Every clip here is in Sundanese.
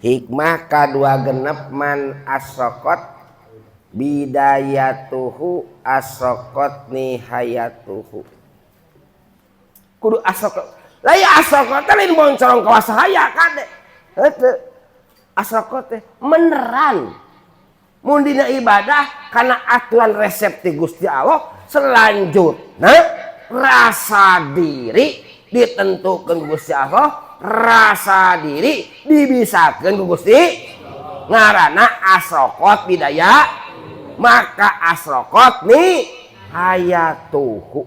Hikmah kadua genep, man asyraqat bidayatuhu asyraqat nihayatuhu. Kudu asyraqat lah ya, asyraqat teh lain moncorong kawas haya, kade. Henteu, asyraqat teh meneran mun dina ibadah karena aturan resep ti Gusti Allah. Selanjutnya rasa diri ditentukan Gusti Allah, rasa diri dibisakan ku Gusti, ngaranna asyraqat bidaya maka asyraqat nihayatuhu,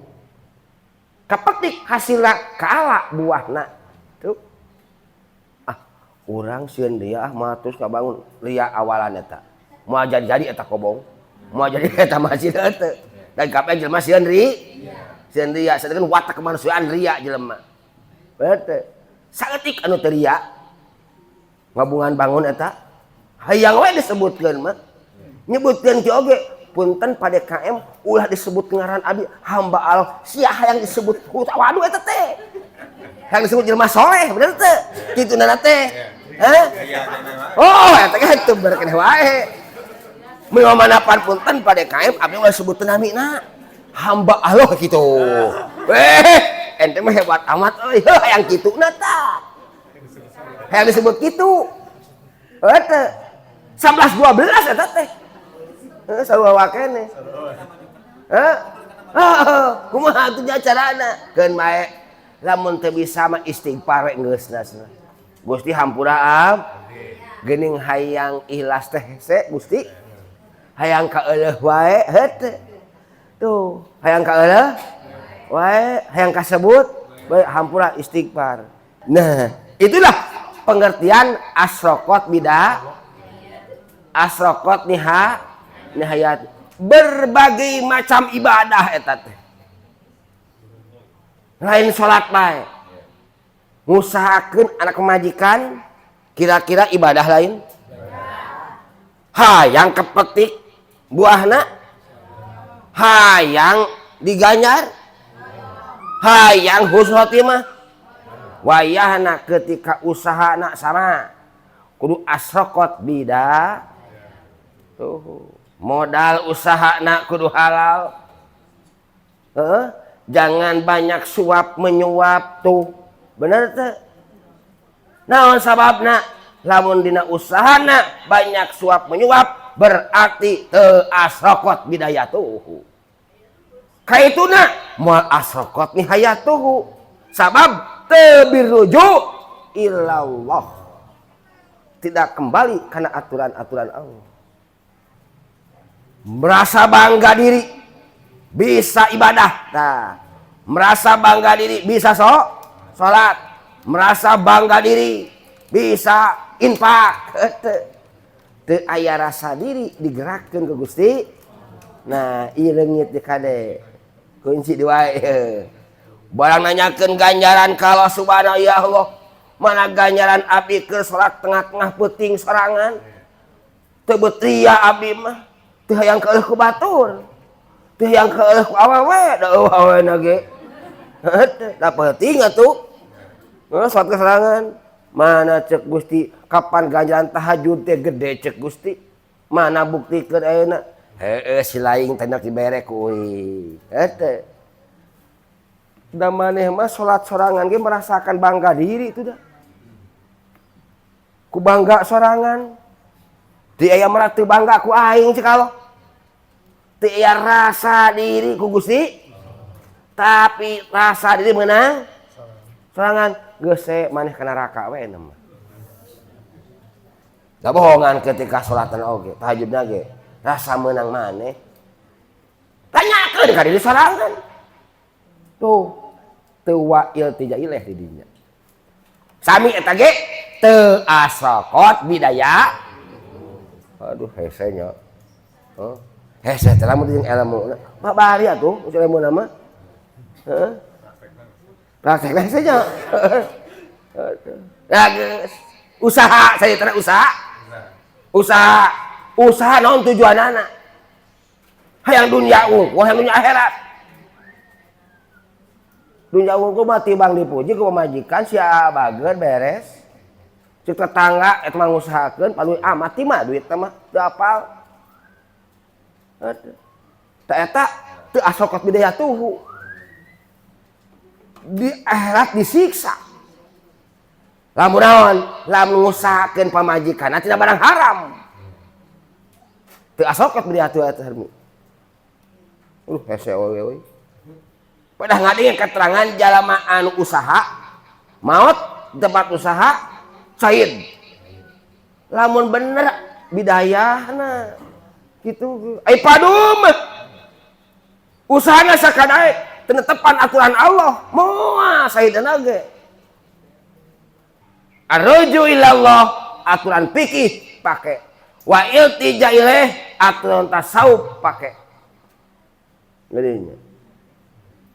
kapetik hasilna kaala buahna tuh. Ah, urang sieun dia, ah, matus ngabangun ria awalan eta moal jadi-jadi, eta kobong moal jadi, eta masjid teu. Dan kabeh jelema sieun ri sieun ria, sedangkan watak kemanusiaan ria jelema. Betul, saeutik anu teu ria ngabungan bangun eta hayang we disebutkeun mah, nyebutkeun ki oge, "Punten Pak DKM, ulah disebut ngaran abi, hamba Allah." Sia hayang disebut, waduh, eta teh hayang disebut jelema soleh, bener teu kitu nana teh? Hah? Oh, eta ge teu berkeneh wae. Mun manapan, "Punten Pak DKM, abdi ulah sebut namina, hamba Allah," gitu. Eh, ente mah hebat amat euy, hayang kitu na tah. Hayang disebut kitu. Eta 11 12 eta teh. Heeh, sarua wakene. Heh? Oh, kumaha atuh carana? Keun bae lamun teu bisa mah istighfar we geusna. "Gusti, hampura am. Geuning hayang ikhlas teh hese, Gusti. Hayang kaeuleuh wae heuh." Tuh, hayang kaeuleuh wae, hayang kasebut bae, hampura, istighfar. Nah, itulah pengertian asyraqat bida asyraqat nihayat, berbagai macam ibadah eta teh. Lain salat bae. Ngusahakeun anak pamajikan kira-kira ibadah lain? Hayang kepetik buahna, hayang diganjar, hayang husnul khotimah. Wayahna ketika usaha nak sama kudu asyraqat bida tuh, modal usaha nak kudu halal. Jangan banyak suap menyuap tuh, bener tuh. Naon sababna? Lamun dina usahana banyak suap menyuap berarti teu asyraqat bidayatuhu, kaituna moal asyraqat nihayatuhu, sabab teu biruju ilallah, tidak kembali karena aturan-aturan Allah. Merasa bangga diri bisa ibadah, nah, merasa bangga diri bisa salat, merasa bangga diri bisa infak, teu aya rasa diri digerakkan ke Gusti. Nah, ieu leungit di kade kunci di wae. Barang nanyakeun ganjaran kalau subhana, ya Allah, mana ganjaran abdi keur salat tengah-tengah peuting sorangan? Teu beut ria abdi mah, teu hayang kaeuh ku batur, teu hayang kaeuh ku awewe, da eueuh awewena ge. Da peuting atuh. Heeh, salat keserangan. Mana cek Gusti, kapan ganjaran tahajud teh gede cek Gusti? Mana buktikeun ayeuna? Heeh, si laing teh dibere ku uing. Hete. Da maneh mah salat sorangan ge merasakan bangga diri itu dah. Ku bangga sorangan. Ti aya mah teu bangga ku aing cek Allah. Teu aya rasa diri ku Gusti. Tapi rasa diri menang sorangan, geus maneh ka neraka we mah. Da bohongan ketika salatan oge, tahajudna ge rasa menang maneh. Tanyakeun ka diri sorangan. Tuh, teu wa iltija ilaih di dinya. Sami eta ge teu asyraqat bidaya. Aduh, hese nya. Oh. Hese teh lamun jeung ilmu. Mah bari atuh ilmu mah. Heeh. Praktekna hese nya. Ya geus. Usaha saya teh usaha. Usaha. Usaha naon tujuanana? Hayang dunia unggul, hayang dunia akhirat. Dunia unggul mah tibang dipuji ku pamajikan sia bager beres. Cek tetangga eta mah ngusahakeun paling mati mah duitna mah teu apal. Tah eta teu asraqat bidayatuhu. Di akhirat disiksa. Lamun naon? Lamun ngusahakeun pamajikanna tina barang haram. Teu asraqat bidayatuhu eta harmi. Hese we we. Pada ngadengin keterangan jalma anu usaha maot tempat usaha cair. Lamun bener bidayahna gitu. Ai padum usahana sakadaek tenetepan aturan Allah moal saidana ge. Arruju ilallah aturan fikih pake, wa iltija ilaih aturan tasawuf pake. Jadinya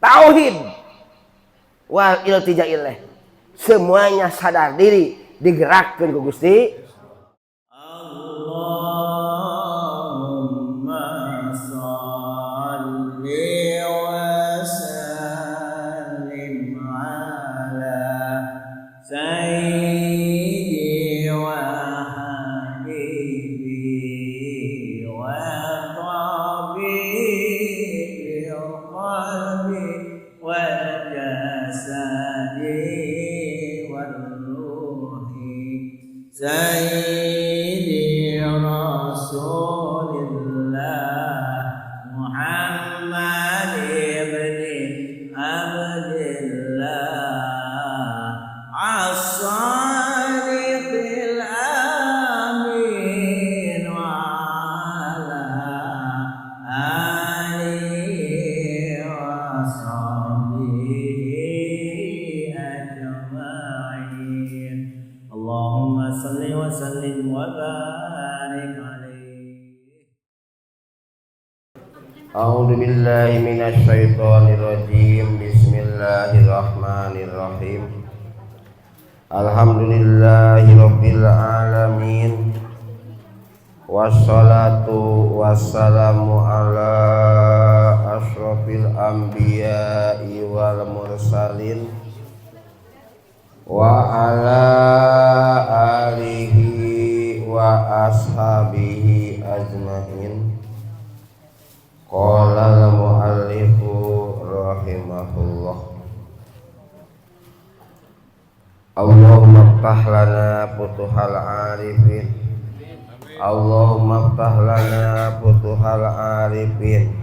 tauhid wal iltija ilaih semuanya sadar diri digerakkan ku Gusti. Allahumma shalli wa sallim ala sayyidi wa habibi wa tabibi qalbi wal jasadi wal ruhi sayyidi rasulillah Muhammad ibn Abdillah as-sadiqil amin wa ala alihi wa sahbihi ajma'in. Allahumma salli wa sallim wa barik alaihi. A'udzu billahi minasy syaithanir rajim. Bismillahirrahmanirrahim. Alhamdulillahirabbil alamin. Wassalatu wassalamu ala asyrafil anbiya'i wal mursalin wa ala alihi wa ashabihi ajmain. Qala al-muallifu rahimahullah. Allahumma ftah lana futuhal arifin. Allahumma ftah lana futuhal arifin.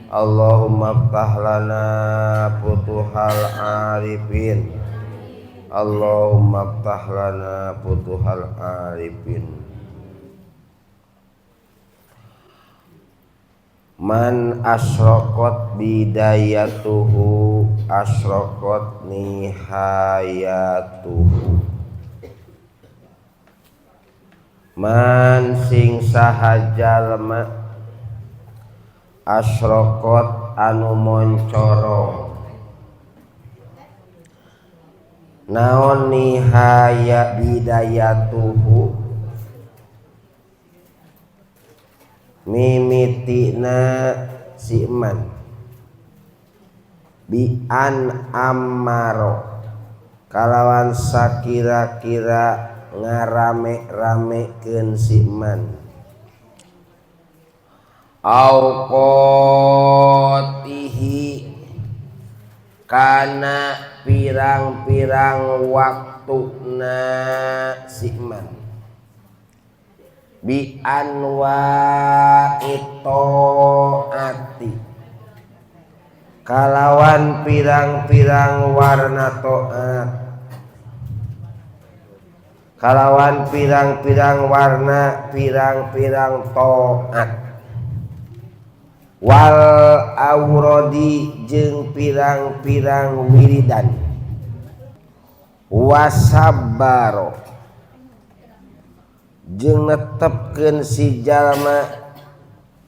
Allahumma ftah lana futuhal arifin. Allahumma ftah lana futuhal arifin. Man asraqat bidayatuhu asraqat nihayatuhu. Man sing saha jalma asraqat anu moncoro naon nihaya bidayatuhu mimitina si man bi an ammaro kalawan sakira-kira ngarame-ramekeun si man au qotihi kana pirang-pirang waktuna si man bi anwa'i taati kalawan pirang-pirang warna taat, kalawan pirang-pirang warna pirang-pirang taat, wal aurodi jeung pirang-pirang wiridan, wasabbaro jeung netepkeun si jalma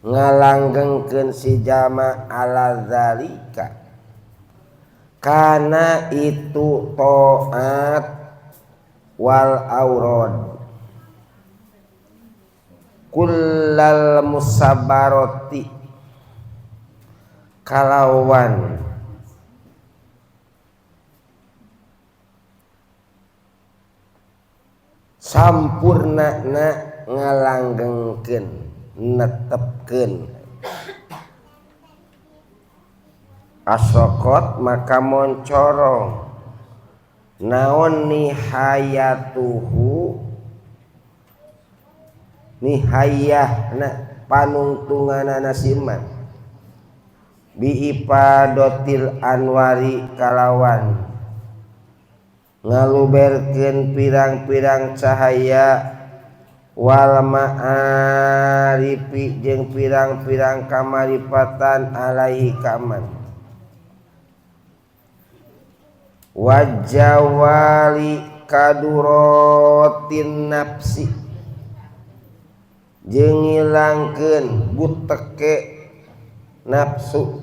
ngalanggengkeun si jalma ala zalika kana itu taat wal aurad kullal musabaroti kalawan Sampurnana ngalanggengkeun netepkeun asokot maka moncorong naon nihayatuhu nihayahna panungtunganana siman biipadotil anwari kalawan ngaluberkeun pirang-pirang cahaya wal ma'arifi jeung pirang-pirang kamaripatan alaihi kaman wajawali kadurotin nafsi jeung ngilangkeun buteke nafsu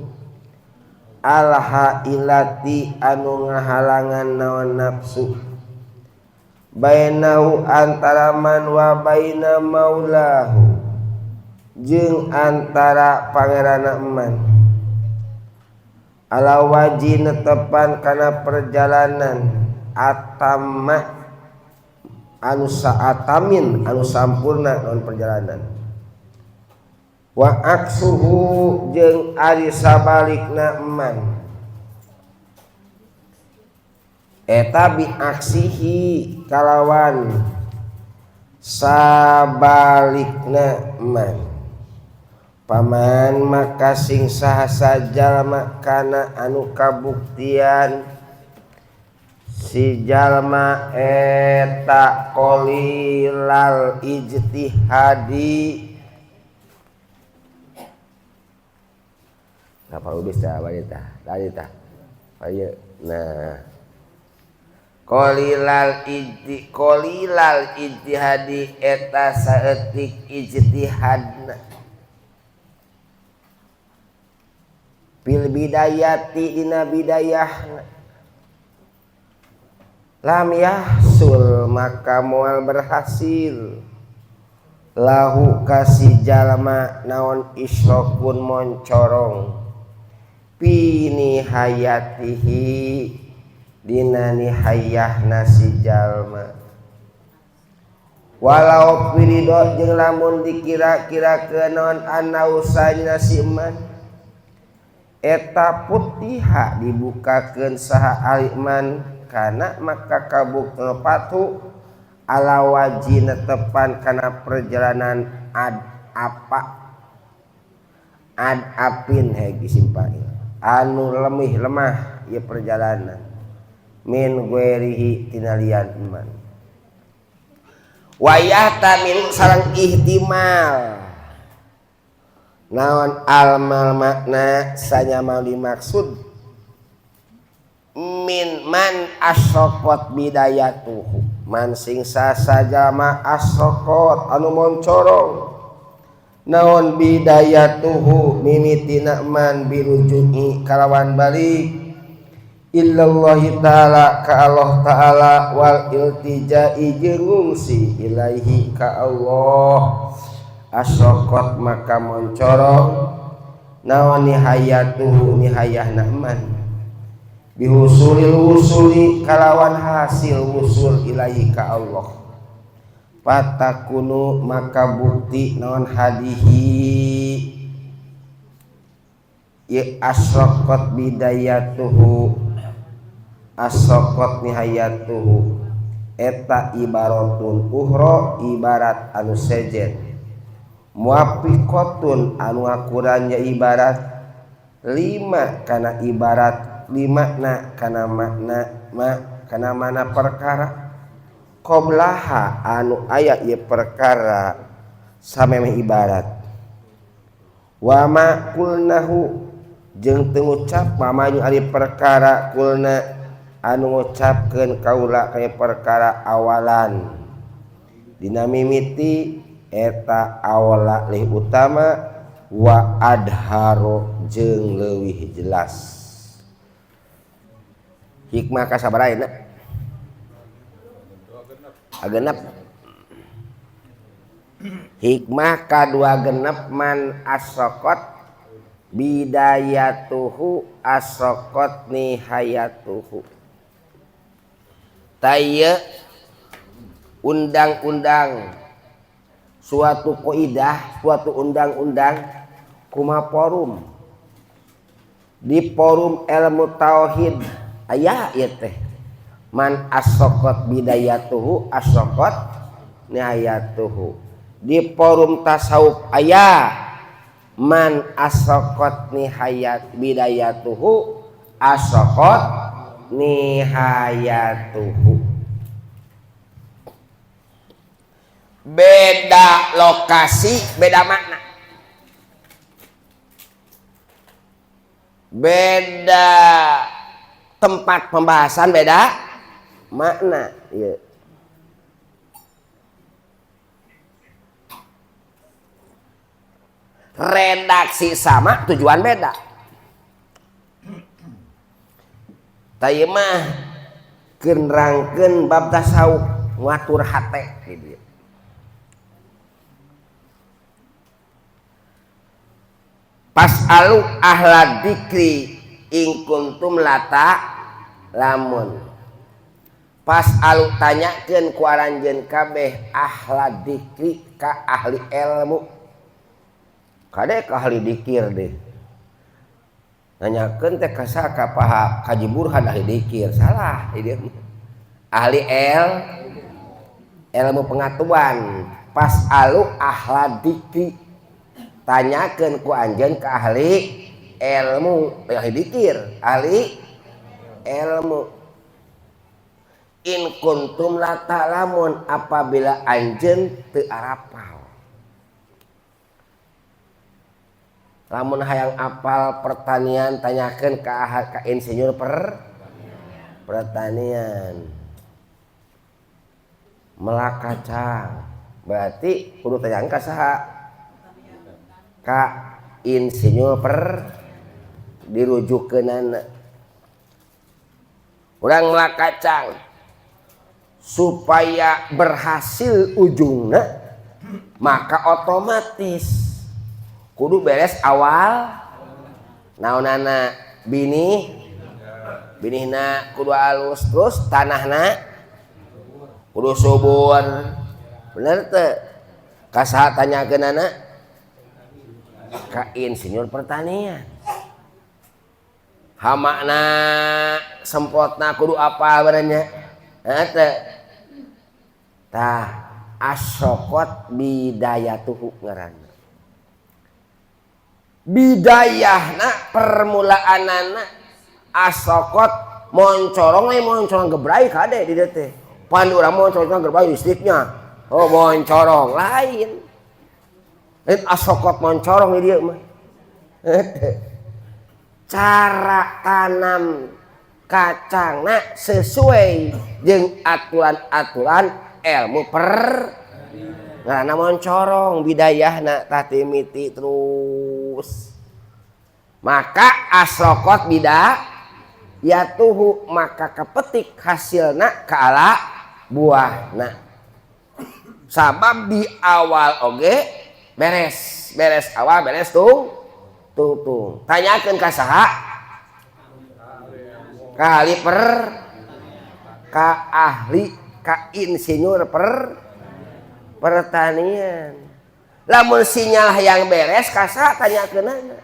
alhailati anu ngahalangan naon nafsu bainahu antara man wa baina maulahu jeung antara pangeranna man ala waji netepan kana perjalanan atama anu saatamin anu sampurna naon perjalanan wa aksuhu jeung ari sabalikna man eta bi aksihi kalawan sabalikna man paman maka sing saha jalma kana anu kabuktian si jalma eta qalilal ijtihadi. Nah, Pak Ubis tah bari tah tadi tah. Ayo nah qalilal ijti qalilal ijtihadi eta saeutik ijtihadna fil bidayati dina bidayahna lam yahsul maka moal berhasil lahu kasih jalma naon isyrokun moncorong pini hayatihi dina nihayahna si jalma walau pirido jeung lamun dikira-kira kenaon anausanya si iman eta putiha dibukakeun saha aliman kana maka kabukna patu ala waji netepan kana perjalanan ad apa ad apin hegi simpail anu lemih lemah ieu perjalanan min guerihi tina lian iman wayah tamil sareng ihtimal naon almal makna sanya mau dimaksud min man asrokot bidayatuhu man sing sajalma asrokot anu moncorong naon bidayatuhu mimitina man birujuki kalawan balik illallahi ta'ala ka Allah ta'ala wal iltijai jeung ngungsi ilaihi ka Allah asrokot maka moncorong naon nihayatuhu nihayahna man bihusulil wusuli kalawan hasil wusul ilaihi ka Allah patakunu maka bukti naon hadihi ya asrokot bidayatuhu asrokot nihayatuhu eta ibaratun uhro ibarat anu sejen muafiqatun anu akurannya ibarat lima kana ibarat lima na kana makna ma kana mana perkara qoblaha anu aya ieu perkara samemeh ibarat wa ma kulnahu jeung teu ngucap mamayu ari perkara kulna anu ngucapkeun kaula ka perkara awalan dina mimiti eta awala leuwih utama wa adharo jeung leuwih jelas. Hikmah kasabaraha ayeuna? Genep. Hikmah kadua genep man asrokot bidayatuhu asrokot nihayatuhu. Taya Undang-undang suatu kaidah, suatu undang-undang kumaha forum. Di forum ilmu tauhid aya ieu teh. Man asaqat bidayatuhu asaqat nihayatuhu. Di forum tasawuf aya man asaqat nihayat bidayatuhu asaqat nihayatuhu. Beda lokasi, beda makna. Beda tempat pembahasan, beda makna. Iya. Redaksi sama, tujuan beda. Tah mah keur nerangkeun bab tasawuf ngatur hate gitu. Pas'alu ahla dzikri in kuntum la ta'lamun. Pas'alu tanyakeun ku aranjeun kabeh ahla dzikri ka ahli ilmu. Kade ka ahli dzikir deh. Nanyakeun teh ka saha ka paha Haji Burhan ahli dzikir. Salah ieu. Ahli ilmu pengetahuan. Pas'alu ahla dzikri. Tanyakeun ku anjeun ka ahli ilmu, ahli dzikir, ahli ilmu. In kuntum la ta'lamun apabila anjeun teu arapal. Lamun hayang apal pertanian tanyakeun ka insinyur pertanian. Melak kacang berarti kudu tanyakeun ka saha? Ka insinyur per dirujukkeunana. Urang melak kacang supaya berhasil ujungna maka otomatis kudu beres awal naonana binih binihna kudu alus terus tanahna kudu subur. Bener teu? Ka saha tanyakeunana? Ka insinyur pertanian. Hamakna semprotna kudu apa benernya? Teu. Tah asokot bidayatuhu ngaranna. Bidayahna permulaanana asokot moncorong we moncorong gebrai kade di dieu teh. Pan urang moncorong gebrai listriknya. Oh moncorong lain. Lain asokot moncorong di dieu mah. Cara tanam kacangna sesuai jeung aturan-aturan ilmu per ngaranna moncorong bidayahna tah timiti terus. Maka asokot bidayatuhu maka kepetik hasilna ka ala buahna. Sabab di awal oge beres, beres awal beres tuh tungtung. Tanyakeun ka saha? Ka ahli per ka ahli ka insinyur per pertanian. Lamun sinyal yang beres ka saha tanyakeunana?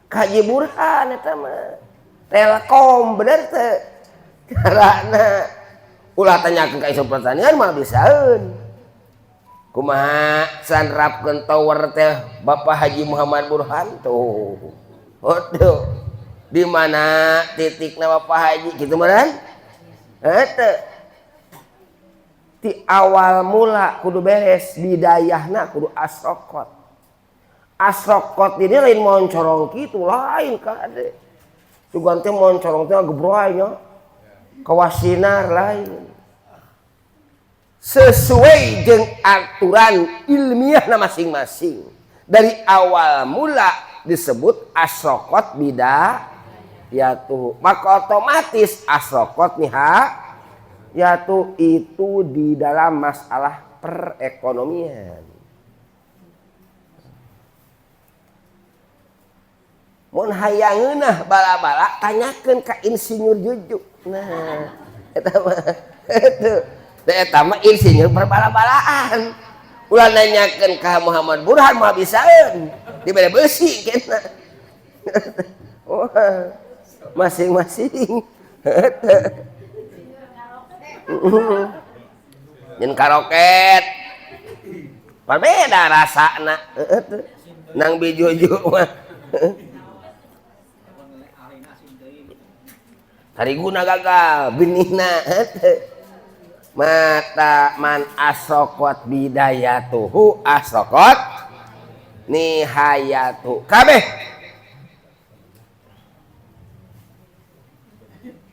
Ka Haji Burhan eta mah. Telkom bener teu? Carana ulah tanyakeun ka insinyur pertanian mah bisaeun. Kumaha sanrapkeun tower teh Bapak Haji Muhammad Burhan tuh. Waduh. Di mana titikna Bapak Haji kitu meureun? Heuh. Ti awal mula kudu beres bidayahna kudu asokot. Asokot ini lain moncorong kitu lain kade. Sugan teh moncorong teh gebroy nya. Kawasinar lain. Sesuai jeung aturan ilmiahna masing-masing. Dari awal mula disebut asokot bidayatuh. Maka otomatis asokot niha yaitu itu di dalam masalah perekonomian. Mun hayangeunah bala-bala tanyakeun ka insinyur Jujuk. Nah, eta mah itu. Teh eta mah insinyur perbala-balaan. Ulah nanyakeun ka Muhammad Burhan mah bisaeun. Dibere beusi kena. Oh, masing-masing. Nyen karoket. Berbeda rasana. Nang bijuju mah. Tariguna gagal binihna. Mata man asrokot bidayatuhu asrokot nihayatu kabeh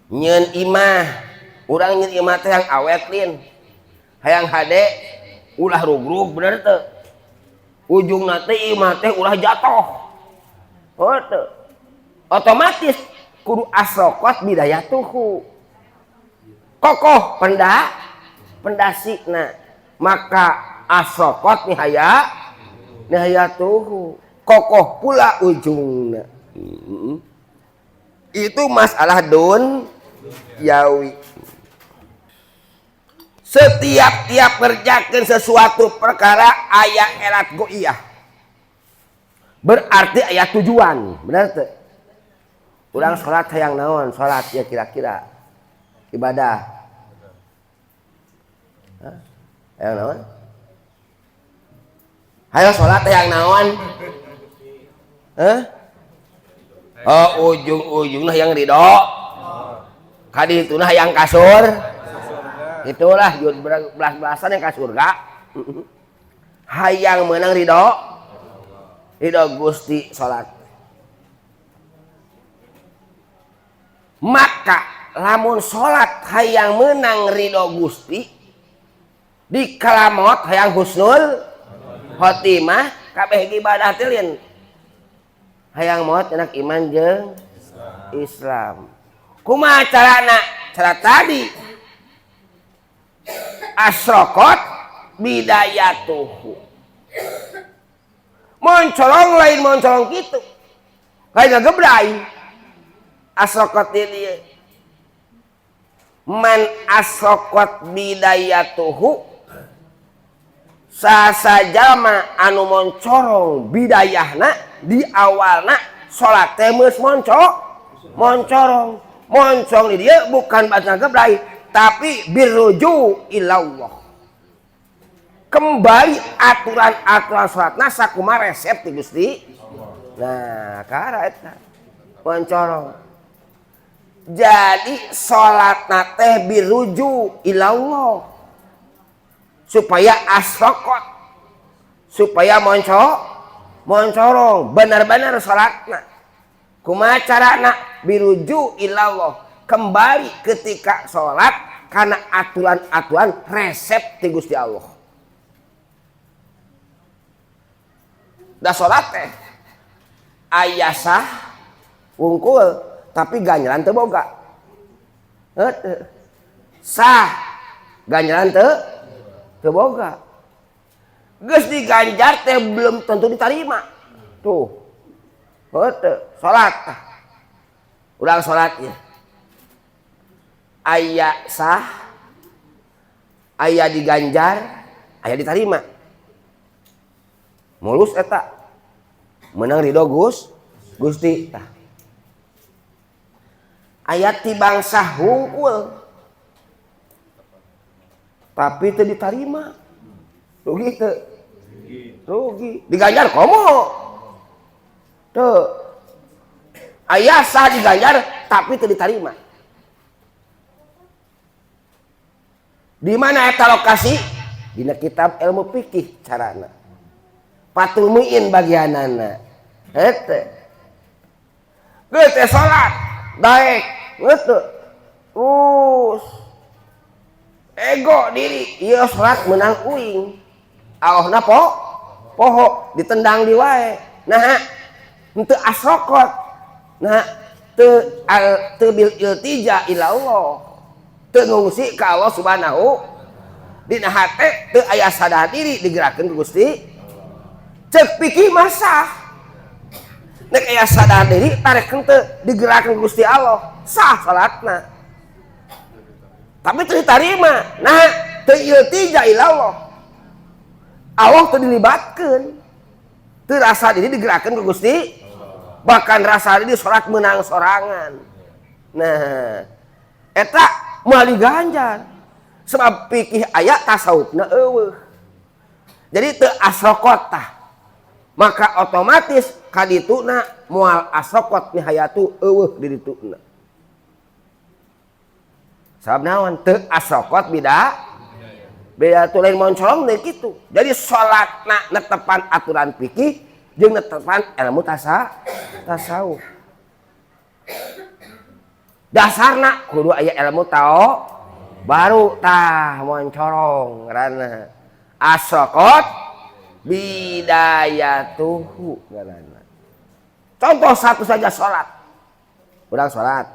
nyeun imah urang nyeun imah teh yang awet lin hayang hade ulah rugrug bener teu ujungna teh imah teh ulah jatuh oh teu otomatis kudu asrokot bidayatuhu kokoh pendasi nah maka asrokot nihaya nihayatuhu kokoh pula ujungna. Itu masalah dun yawi. Setiap tiap ngerjakan sesuatu perkara aya erat goiyah, berarti aya tujuan, benar teu? Urang salat hayang naon? Salat ya kira-kira ibadah. Hah? Hayang naon? Hayang salat hayang naon? Hah? Oh, ujung-ujungna hayang ridho. Kadituna hayang kasur. Itulah belas-belasan yang ka surga. Hayang menang ridho. Ridho Gusti salat. Maka lamun salat hayang menang ridho Gusti di kalamot hayang husnul khotimah kabeh ibadah teh lain hayang maot enak iman jeung Islam. Kumaha carana? Cara tadi asrokot bidayatuhu. Moncorong lain moncorong kitu. Lain ngagebray. Asrokot di man asrokot bidayatuhu sasajama anu moncorong bidayahna di awalna salat teh geus moncorong moncong di dieu bukan baca gebray tapi birruju ilallah, kembali aturan-aturan salatna sakumaha resep ti Gusti. Nah kara eta moncorong. Jadi salatna teh biruju ilallah supaya asrokot, supaya moncorong benar-benar salatna. Kumaha carana? Biruju ilallah, kembali ketika salat karena aturan-aturan resep ti Gusti Allah. Da salat teh aya sah wungkul tapi ganjaran teu boga. Heuh. Sah ganjaran teu boga. Geus diganjar teh belum tentu diterima. Tuh. Heuh, salat. Urang salat ieu. Aya sah, aya diganjar, aya diterima. Mulus eta. Menang ridho Gusti tah. Ayat ti bangsa hungkul tapi teu diterima, rugi teu? Rugi. Diganjar komo teu. Aya sah diganjar tapi teu diterima. Di mana eta lokasi? Dina kitab ilmu fikih carana. Fathul Muin bagianana. Hete. Geus teh salat daek geus terus ego diri ieu salat menang uing. Allahna poho ditendang di wae. Nah henteu asrokot. Nah teu teu bil iltija ila Allah. Teu ngungsi ka Allah Subhanahu. Dina hate teu aya sadar diri digerakkeun ku Gusti. Cek pikir masah. Nek aya sadar diri tarik henteu digerakkeun ku Gusti Allah, sah salatna. Tapi teu ditarima. Nah Teu iltija ilallah. Allah teu dilibatkeun. Teu rasa diri digerakkeun ku Gusti. Bahkan rasa diri salat menang sorangan. Nah, eta moal diganjar. Sebab fikih aya tasawufna eueuh. Jadi teu asrokot tah. Maka otomatis kadituna moal asrokot nihayatu eueuh di dituna. Sabab naon teu asrokot bida beda tuh lain moncolong deui kitu. Jadi salatna netepan aturan fikih jeung netepan ilmu tasawuf. Dasarna kudu aya ilmu tao baru tah moncorong ngaranna. Asrokot bidayatuhu ngaranna. Contoh satu saja salat. Urang salat.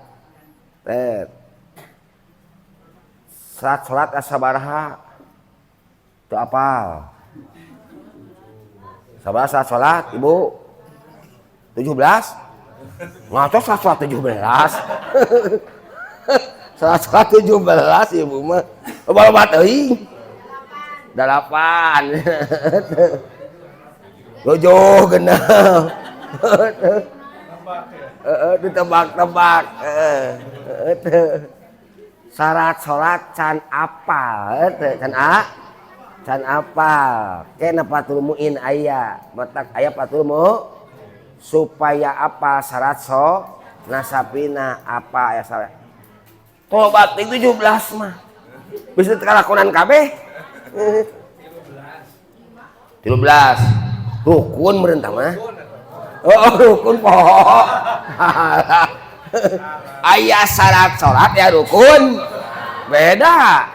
Tet. Salat sabaraha? Teu apal. Sabaraha salat salat, Ibu? 17? Ngaco salat salat 17. Salat salat 17 Ibu mah. Loba-loba teuing. 8. 7 genep. Heeh, ditebak-tebak. Heeh. Syarat salat can apal, can a can apal. Kena Fathul Muin aya, matak aya Fathul Mu supaya apa syarat so nasapina apa aya syarat. Tobat 17 mah. Bisa kalakonan kabeh. 13. Rukun merentah mah. Oh, rukun poho. Aya syarat salat ya rukun. Beda.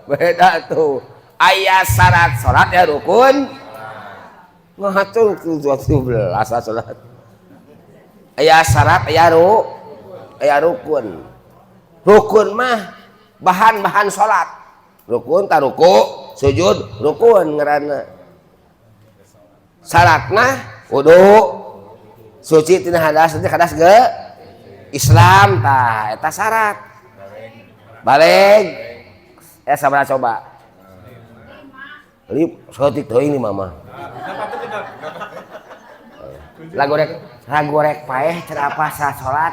Beda tuh. Aya syarat salat ya rukun. Ngaco 17 salat. Aya syarat aya aya rukun. Rukun mah bahan-bahan salat. Rukun taruku, sujud, rukun ngaranna. Syaratna wudu, suci tina hadas, tina hadas ge Islam tah eta syarat. Baleg. Ya sabaraha coba? Lip saeutik teuing nih mama. Lagu rek paeh cer apa salat.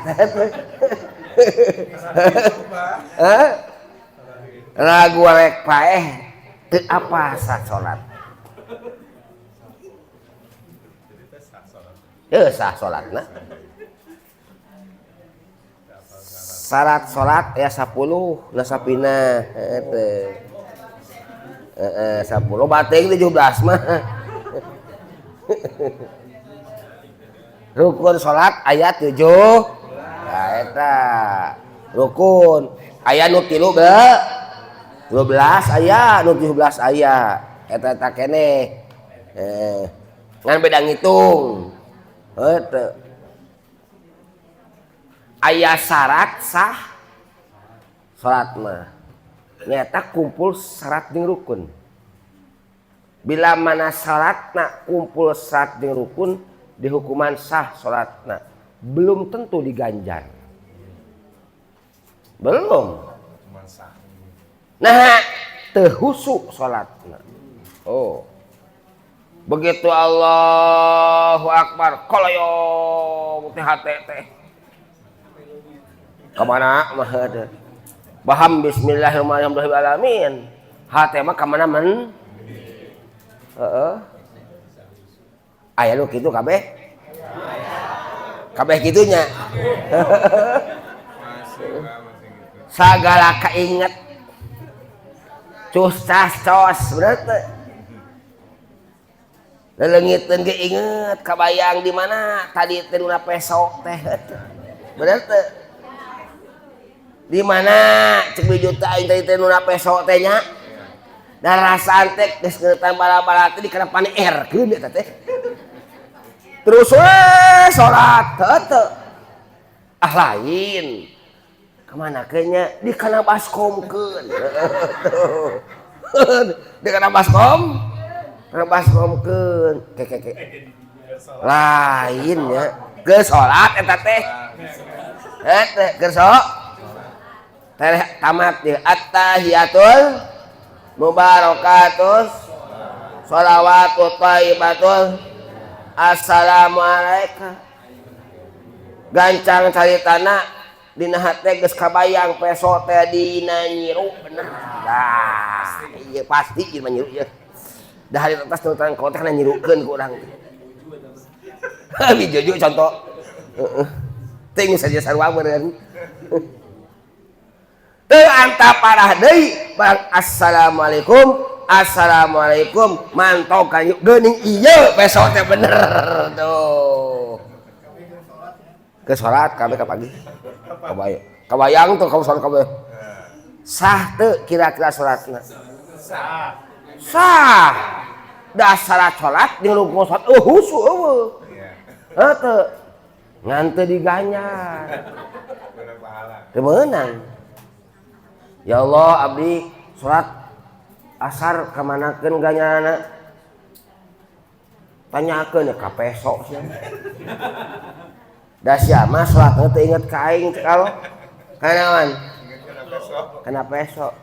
Lagu rek paeh teu apa salat. Teu sah salatna. Syarat salat ya 10 nasapina teu. Heeh, 10 bating 17 mah. Rukun salat ayat 7. Nah eta rukun aya nu 3 ge 12 aya nu 17 aya eta eta keneh. Ngan beda ngitung. Heuh. Aya syarat sah salat mah. Nyata kumpul syarat jeung rukun. Bila mana syaratna kumpul syarat jeung rukun dihukuman sah salatna. Belum tentu diganjar. Belum. Nah, teu husu salatna. Oh. Begitu Allahu Akbar, koloyong teh hate teh. Kamana mah teh? Baham bismillahirrahmanirrahim alamin. Hate mah kamana men? Heeh. Aya nu kitu kabeh? Kabeh kitunya. Sagala kainget. Cus cas cos berarti. Leleungiteun ge inget kabayang di mana tadi teh duna peso teh. Bener teu? Di mana cek juta aing tadi teh duna peso teh nya? Da rasaan teh geus ngeutan bala-bala teh di kana R-keun eta teh. Terus we salat teu. Ah lain. Kemana kenya di kana baskomkeun. Di kana baskom? Kana baskomkeun. Ke ke ke. Lain nya. Geus salat eta teh. Eta geus salat. Tereh tamat di at-tahiyatul mubarakatus sholawatut thayyibatul assalamualaikum. Gancang caritana dina hate geus kabayang peso teh dina nyiru bener. Dah, ieu pasti ieu mah nyiru ieu. Dah hari atas nutan konteks na nyirukeun ku urang teh. Bijuju contoh. Heeh. Ting saja sarua meureun. Teu anta parah deui barang assalamualaikum assalamualaikum mantog ka geuning ieu peso teh bener tuh. Ke salat kabeh ka pagi. Kabayang. Kabayang tuh kamu salat kabeh. Sah teu kira-kira salatna? Sah. Sah. Da salat salat jeung rukun salat eueuh husu eueuh. Heuh teu. Ngan teu diganjar. Teu meunang. Ya Allah abdi salat asar kamanakeun ganjaranna? Tanyakeun ka peso sia. Da sia mah salatna teu inget ka aing cek Allah. Kana naon? Kana peso.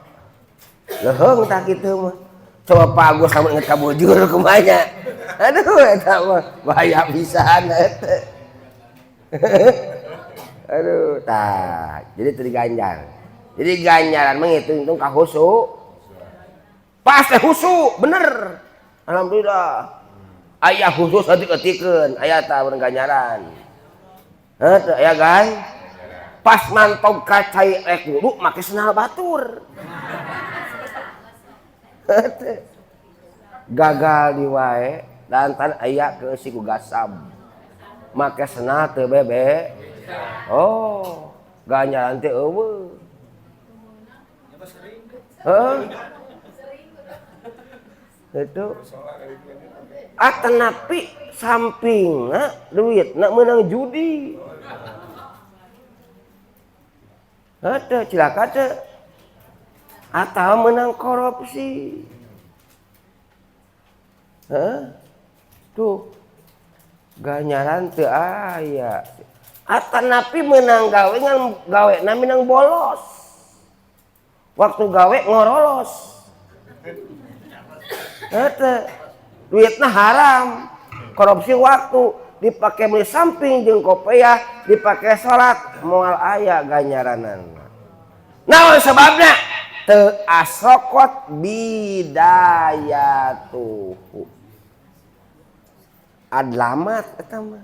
Leuheung tah kitu mah. Coba Pak Agus lamun inget ka bujur kumaha nya. Aduh eta mah bahaya pisan eta. Aduh tah, jadi teu diganjar. Jadi ganjaran menghitung-hitung ka husu. Pas teh husu, bener. Alhamdulillah. Aya khusus heutik-heutikeun, aya tah ganjaran. Heuh teu aya gan? Pas mantog ka cai rek wudu make sendal batur. Heuh teu. Gagal di wae lantaran aya keusi ku gasab. Make sendal teu bebe. Oh, ganjaran teh eueuh. Heeh. Itu. Atanapi sampingna duitna meunang judi. Heuh cilaka teu. Atawa meunang korupsi. Heuh. Tuh. Ganjaran teu aya. Atanapi meunang gawe ngan gawena meunang bolos. Waktu gawe ngorolos. Heuh. Duitna haram. Korupsi waktu dipake beli samping jeung kopiah, dipake salat moal aya ganjaranana. Naon sebabna? Teu asrokot bidayatuhu. Adlamat eta mah.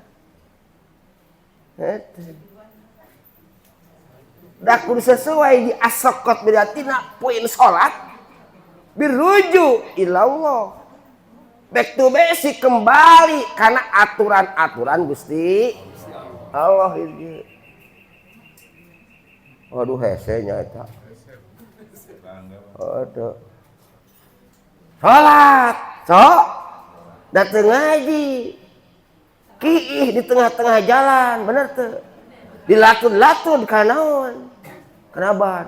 Eta. Da kudu sesuai di asrokot bidayatina poin salat biruju ilallah. Back to basic kembali karena aturan-aturan Gusti Allah itu. Aduh hese nya eta. Aduh. Salat, sok. Dateng ngaji. Kiih di tengah-tengah jalan, bener teu? Dilatun-latun kana naon? Kana ban.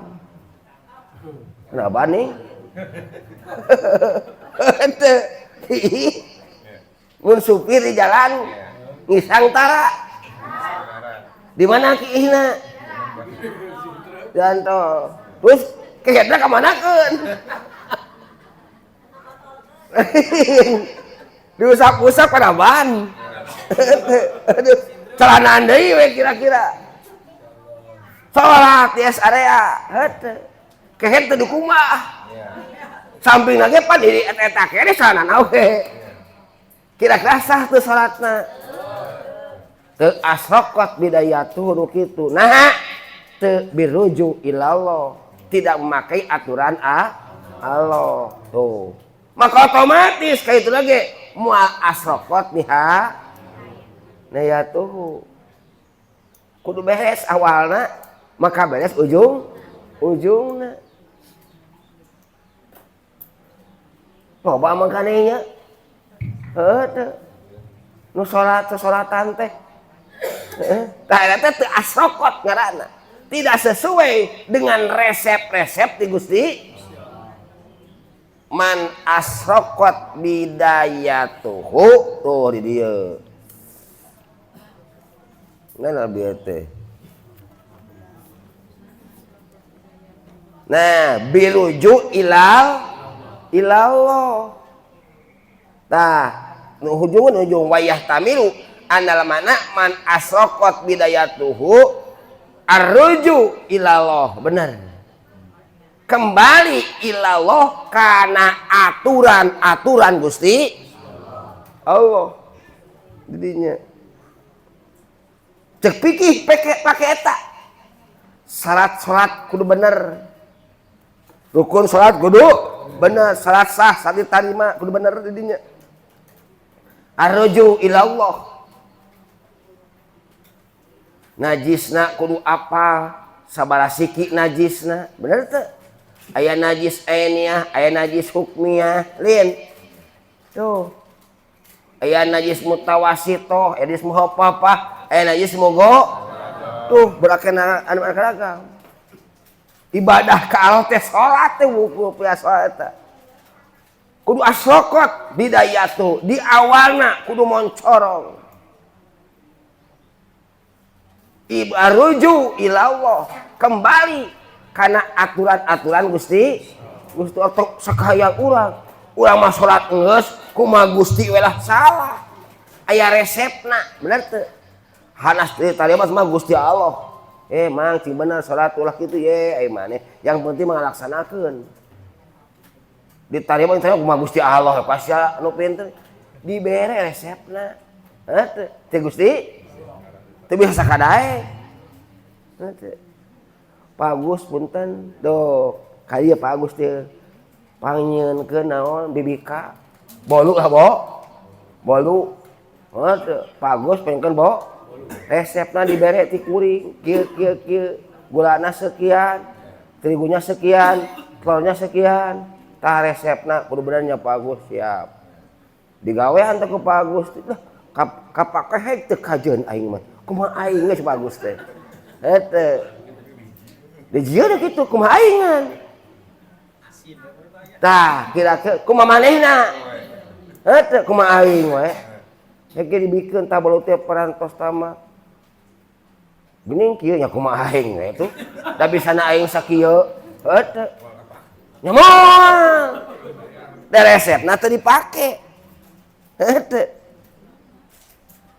Kana ban nih. Henteu. Mun supir di jalan ngisang tara. Di mana kiihna? Jalan tol. Terus kehetna ka manakeun? Diusap-usap kana ban. Aduh, celanaan deui we kira-kira. Salat di rest area, heuh. Kehet teu dikumbah. Samping lagi pan di eta kene salanana we. Kira-kira sah teu salatna? Teu asraqat bidayatuhu nu kitu. Nah, teu biruju ilallah, tidak memakai aturan Allah. Tuh. Maka otomatis kayak itu lagi mual asraqat biha nayatuhu. Kudu beres awalna, maka beres ujungna. Loba mangkane nya. Heuh teu. Nu salat sasalatan teh. Heeh. Tah eta teh teu asraqat ngaranna. Tidak sesuai dengan resep-resep di Gusti. Man asraqat bidayatuhu tuh di dieu. Ngan abdi teh. Nah, biruju ilallah. Tah, nu hujungan ujung wayah tamilu anal mana man asraqat bidayatuhu arruju ilallah. Bener. Kembali ilallah karena aturan-aturan Gusti Allah. Didinya. Cek pikih pake eta. Syarat salat kudu bener. Rukun salat kudu bener, salat sah, salat diterima kudu bener didinya. Arruju ilallah. Najisna kudu apal, sabaraha siki najisna, bener teu? Aya najis ainiyah, aya najis hukmiyah, lin. Tuh. Aya najis mutawasitoh, aya najis muhaffafah, aya najis mogo. Tuh berakena anu ragam. Ibadah ka Allah teh salat teh wuku salat eta. Kudu asrokot bidayatu di awalna kudu moncorong. Ibaruju ilallah, kembali karena aturan-aturan Gusti Gusti Allah sakahayang urang. Urang mah salat geus kumaha Gusti we lah salah. Aya resepna, bener teu? Hanas teh tadi mah Gusti Allah. Mang cing bener salat ulah kitu ye ai maneh. Yang penting mah ngalaksanakeun. Ditarima teh kumaha Gusti Allah pasti anu pinter. Dibere resepna. Heuh teu? Teh Gusti teu bisa sakadae. Heuh teu? Pak Agus punten doh ka ieu Pak Agus teh pangnyieunkeun naon bibika. Bolu lah bo. Bolu. Heuh teu? Pak Agus pangnyieunkeun bo. Resepna dibere ti kuring kieu kieu kieu, gulana sekian, terigunya sekian, telurnya sekian. Tah resepna kudu bener nya Pak Agus siap. Digawean teh ku Pak Agus lah kapake hek teu kajeun aing mah. Kumaha aing geus Pak Agus teh. Heuh. Dijieun kitu kumaha aingan. Tah kira-kira kumaha manehna. Heuh kumaha aing we. Hek dibikeun tah bolu teh parantos tamat. Geuning kieu nya kumaha aing we tuh. Da bisana aing sakieu. Heuh teu. Nya moal. Da resepna teu dipake. Heuh teu.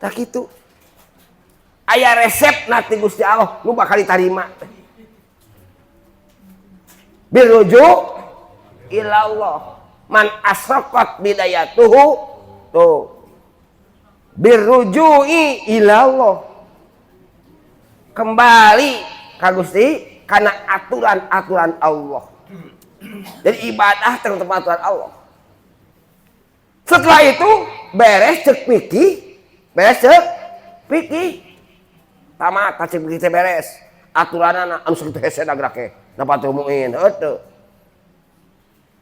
Tah kitu. Aya resepna ti Gusti Allah nu bakal ditarima teh. Biruju ilallah man asraqat bidayatuhu tuh. Birujui ilallah, kembali ka Gusti karena aturan-aturan Allah. Jadi ibadah terhadap aturan Allah. Setelah itu beres cek pikih, beres cek pikih, tamat cek pikih teh beres. Aturanana anu sakitu hese nagrake, napa teu muin heuh.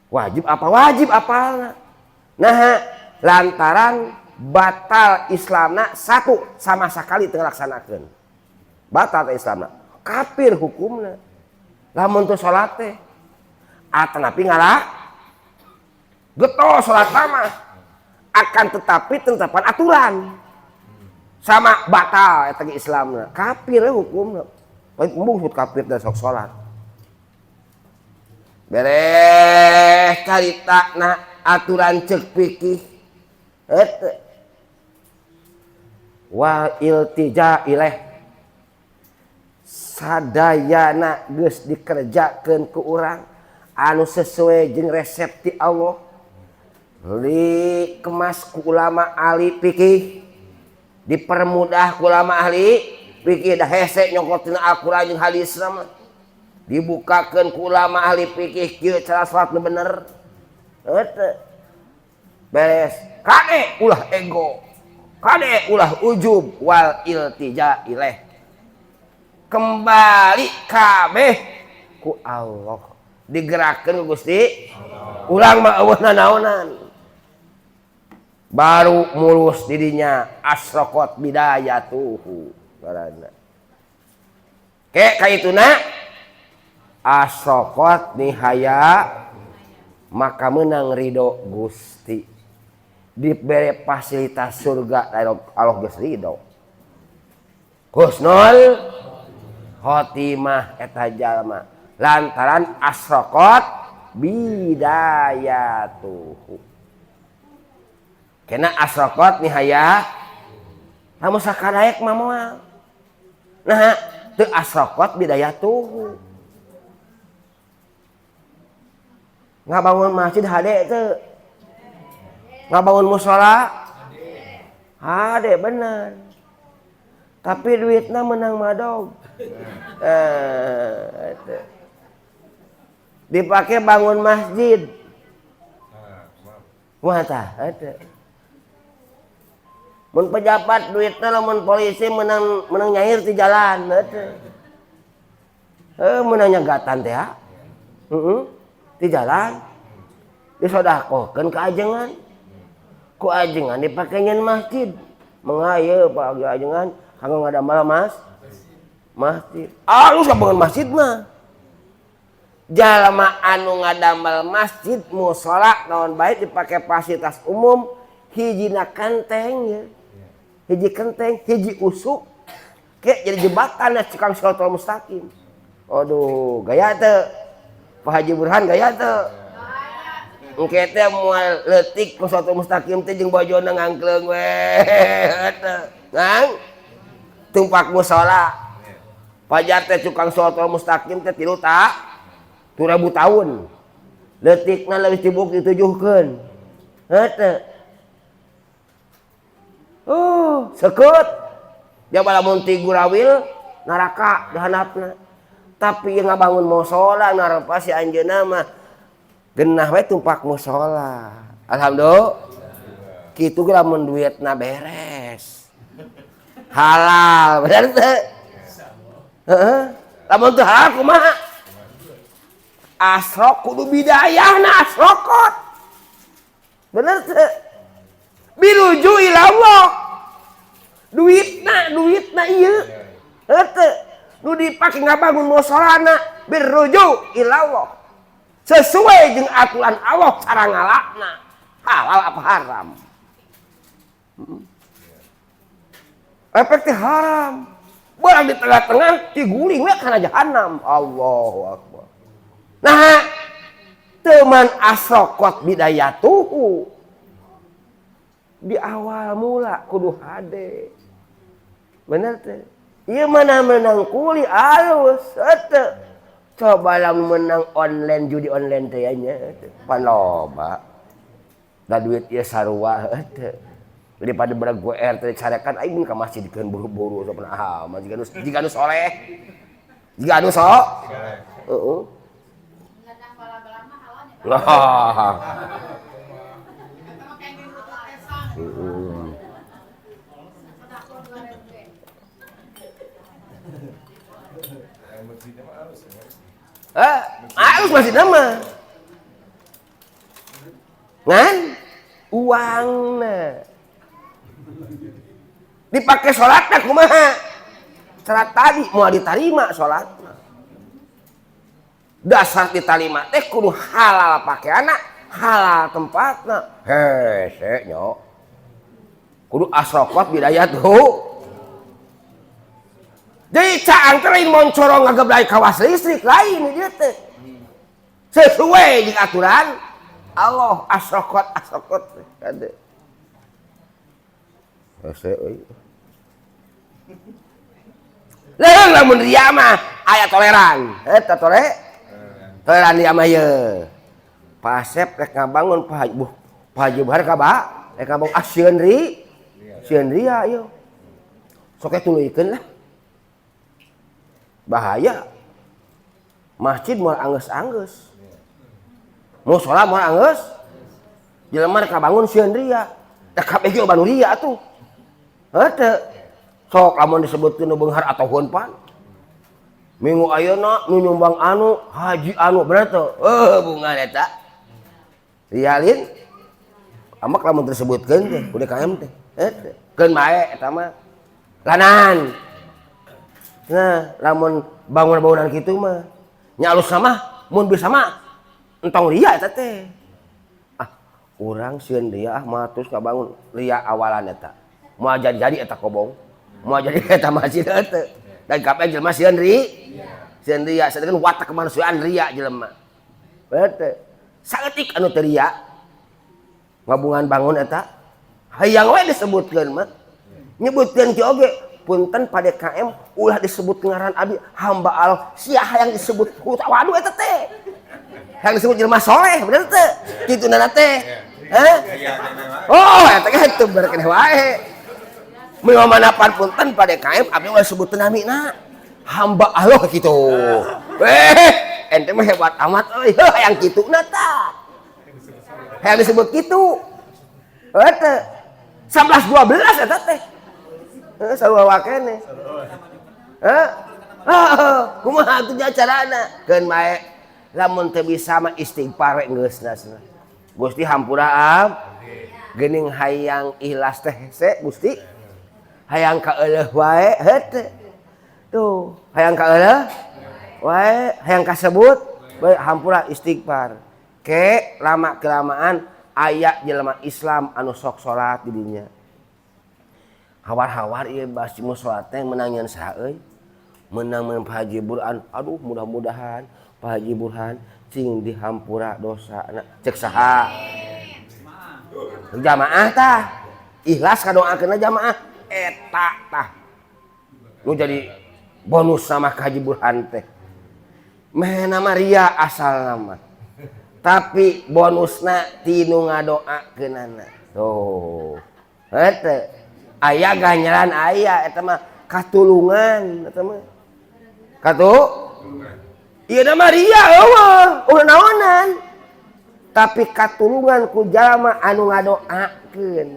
Wajib apa wajib apalna. Nah, lantaran batal Islamna satu sama sekali teu ngalaksanakeun. Batal teh Islamna. Kafir hukumna. Lamun teu salat teh atanapi ngalah getol salat mah, akan tetapi tentapan aturan sama batal eta ge Islamna. Kafir hukumna. Lain embung sebut kafir dan sok salat. Beres caritana aturan cek pikih. Eta wal iltija ilaih sadayana geus dikerjakeun ku urang anu sesuai jeung resep ti Allah, dikemas ku ulama ahli fikih, dipermudah ku ulama ahli fikih, dah hese nyokot tina Al-Qur'an jeung hadis mah, dibukakeun ku ulama ahli fikih kieu cara salat nu bener. Heuh, beres kade ulah ego, kade ulah ujub, wal iltija ilaih, kembali kabeh ku Allah, digerakkeun ku Gusti ulang mah eueuh nanaonan, baru mulus didinya asraqat bidayatuhu ngaranna. Ke kaituna asraqat nihaya, maka menang ridho Gusti, dibere fasilitas surga Allah geus ridho. Husnul khotimah eta jalma. Lantaran asrokot bidayatuhu. Kena asrokot nihaya lamun sakadaek mah moal. Nah, teu asrokot bidayatuhu. Ngabangun masjid hade teu. Ngabangun musala hade bener. Tapi duitna menang madog. Dipakai bangun masjid. Wah tah eta. Mun pejabat duitna lamun polisi menang menang nyair di jalan eta. Heuh menang nyegatan teh ha. Heeh. Di jalan disodakohkeun ka ajengan. Ku ajengan dipake nyeun masjid. Mengaya Pak ajengan kanggo ngadamel masjid. Alus kabangun masjid mah. Jalma anu ngadamel masjid musala naon bae dipake fasilitas umum hijina kenteng ya. Hiji kenteng, hiji usuk ke jadi jembatan cikang Shirathol Mustaqim. Aduh, gaya teu. Pak Haji Burhan gaya teu. Engke teh moal leutik ku Shirathol Mustaqim teh jeung bojona ngangkleung we teu. Ngang tumpak musala. Pajar teh cukang Shirathol Mustaqim teh 3 ribu tahun. Leutikna leuwih tibuk ditujuhkeun. Heuh. Oh, sekut. Dia lamun ti gurawil neraka dihandapna. Tapi ieu ngabangun musala narepa si anjeunna mah genah we tumpak musala. Alhamdulillah. Kitu ge lamun duitna beres. Halal, bener teu? Heeh. Lamun teu halal kumaha? Asrok kudu bidayahna asrokot. Bener teu? Biruju ilallah. Duitna ieu. Heuh teu? Nu dipake ngabangun musolana biruju ilallah. Sesuai jeung aturan Allah cara ngalakna. Halal apa haram? Efek teh haram. Barang di tengah-tengah diguling we kana jahanam. Allahu akbar. Nah, teman asrokot bidayatuhu. Di awal mula kudu hade. Bener teh? Ieu mana menang kuli alus teu. Coba lamun menang online judi online teh nya pan loba. Da duit ieu sarua teu. Daripada berag GR teh carekan aing mun ka masjid dikeun buru-buru sok ah mah jiga nu soleh. Jiga nu so. Heeh. Lah. Alus masih nama. Ngan uangna dipakai sholatna kumaha? Salat tadi moal ditarima sholatna. Dasar ditarima teh kudu halal pakeanna, halal tempatna. Hese nyo. Kudu asrokot bidayatuh. Jadi caang teh lain moncorong ngageblay kawas listrik lain ieu teh. Sesuai jeung aturan Allah asrokot asrokot kade. Hese euy. Leuh lamun ria mah aya toleran. Eta toleran ria mah ieu. Pasep rek ngabangun Pak Haji Buhar ka ba? Rek ngabangun ah sieun ri. Sieun ria ieu. Sok tuluykeun lah. Bahaya. Masjid moal anggeus-anggeus. Musala moal anggeus. Jelema rek kabangun sieun ria. Da kabeh ge loba nu ria atuh. Heuh teu. Sok lamun disebutkeun nu beunghar ataupun pan. Minggu ayeuna nu nyumbang anu haji anu bener teu? Heuh bunga eta. Rialin. Amak lamun disebutkeun teh ku DKM teh. Heuh teu. Keun bae eta mah. Lanan. Nah, lamun bangun-bangunan kitu mah nya alus mah mun bisa mah entong ria eta teh. Ah, urang sieun ria ah mah terus ngabangun ria awalan eta. Moal jadi-jadi eta kobong. Moal jadi eta masjid teu. Dan kabeh jelema sieun ri. Sieun ria, sedangkan watak kemanusiaan ria jelema. Betul. Saeutik anu teu ria. Ngabungan bangun eta hayang we disebutkeun mah. Nyebutkeun ki oge punten pada KM ulah disebut ngaran abdi hamba Allah, sia hayang disebut waduh eta teh. Hayang disebut jelema soleh, bener teu? Kitu nana teh. Hah? Oh, eta ge teu berkeneh wae. Mun manapan punten pada KM abdi ulah sebut namina. Hamba Allah gitu. Weh, ente mah hebat amat euy, hayang kituna tah. Hayang disebut kitu. Heuh 11 12 eta teh. Heuh sarua wakene. Heuh. Heeh, kumaha atuh carana? Keun bae lamun teu bisa mah istighfar we geusna cenah. Gusti hampura am. Geuning hayang ikhlas teh hese Gusti. Hayang kaeuleuh wae heuh teh. Tuh, hayang kaeuleuh wae, hayang kasebut bae hampura istighfar. Ke lama kelamaan aya jelema Islam anu sok salat di dinya. Hawar-hawar ieu basi mu salat teh meunang nyeun saha euy? Meunang mun Pak Haji Burhan. Aduh mudah-mudahan Pak Haji Burhan cing dihampura dosana. Cek saha? Jamaah tah. Ikhlas kadoakeunna jamaah eta tah. Nu jadi bonus sama Ka Haji Burhan teh. Meh nama ria asal nama. Tapi bonusna tinu ngadoakeunana. Tuh. Heuh. Aya ganjaran aya eta mah katulungan eta mah. Katu? Ieu mah ria eueuh, ulah naonan. Tapi katulungan ku jalma anu ngadoakeun.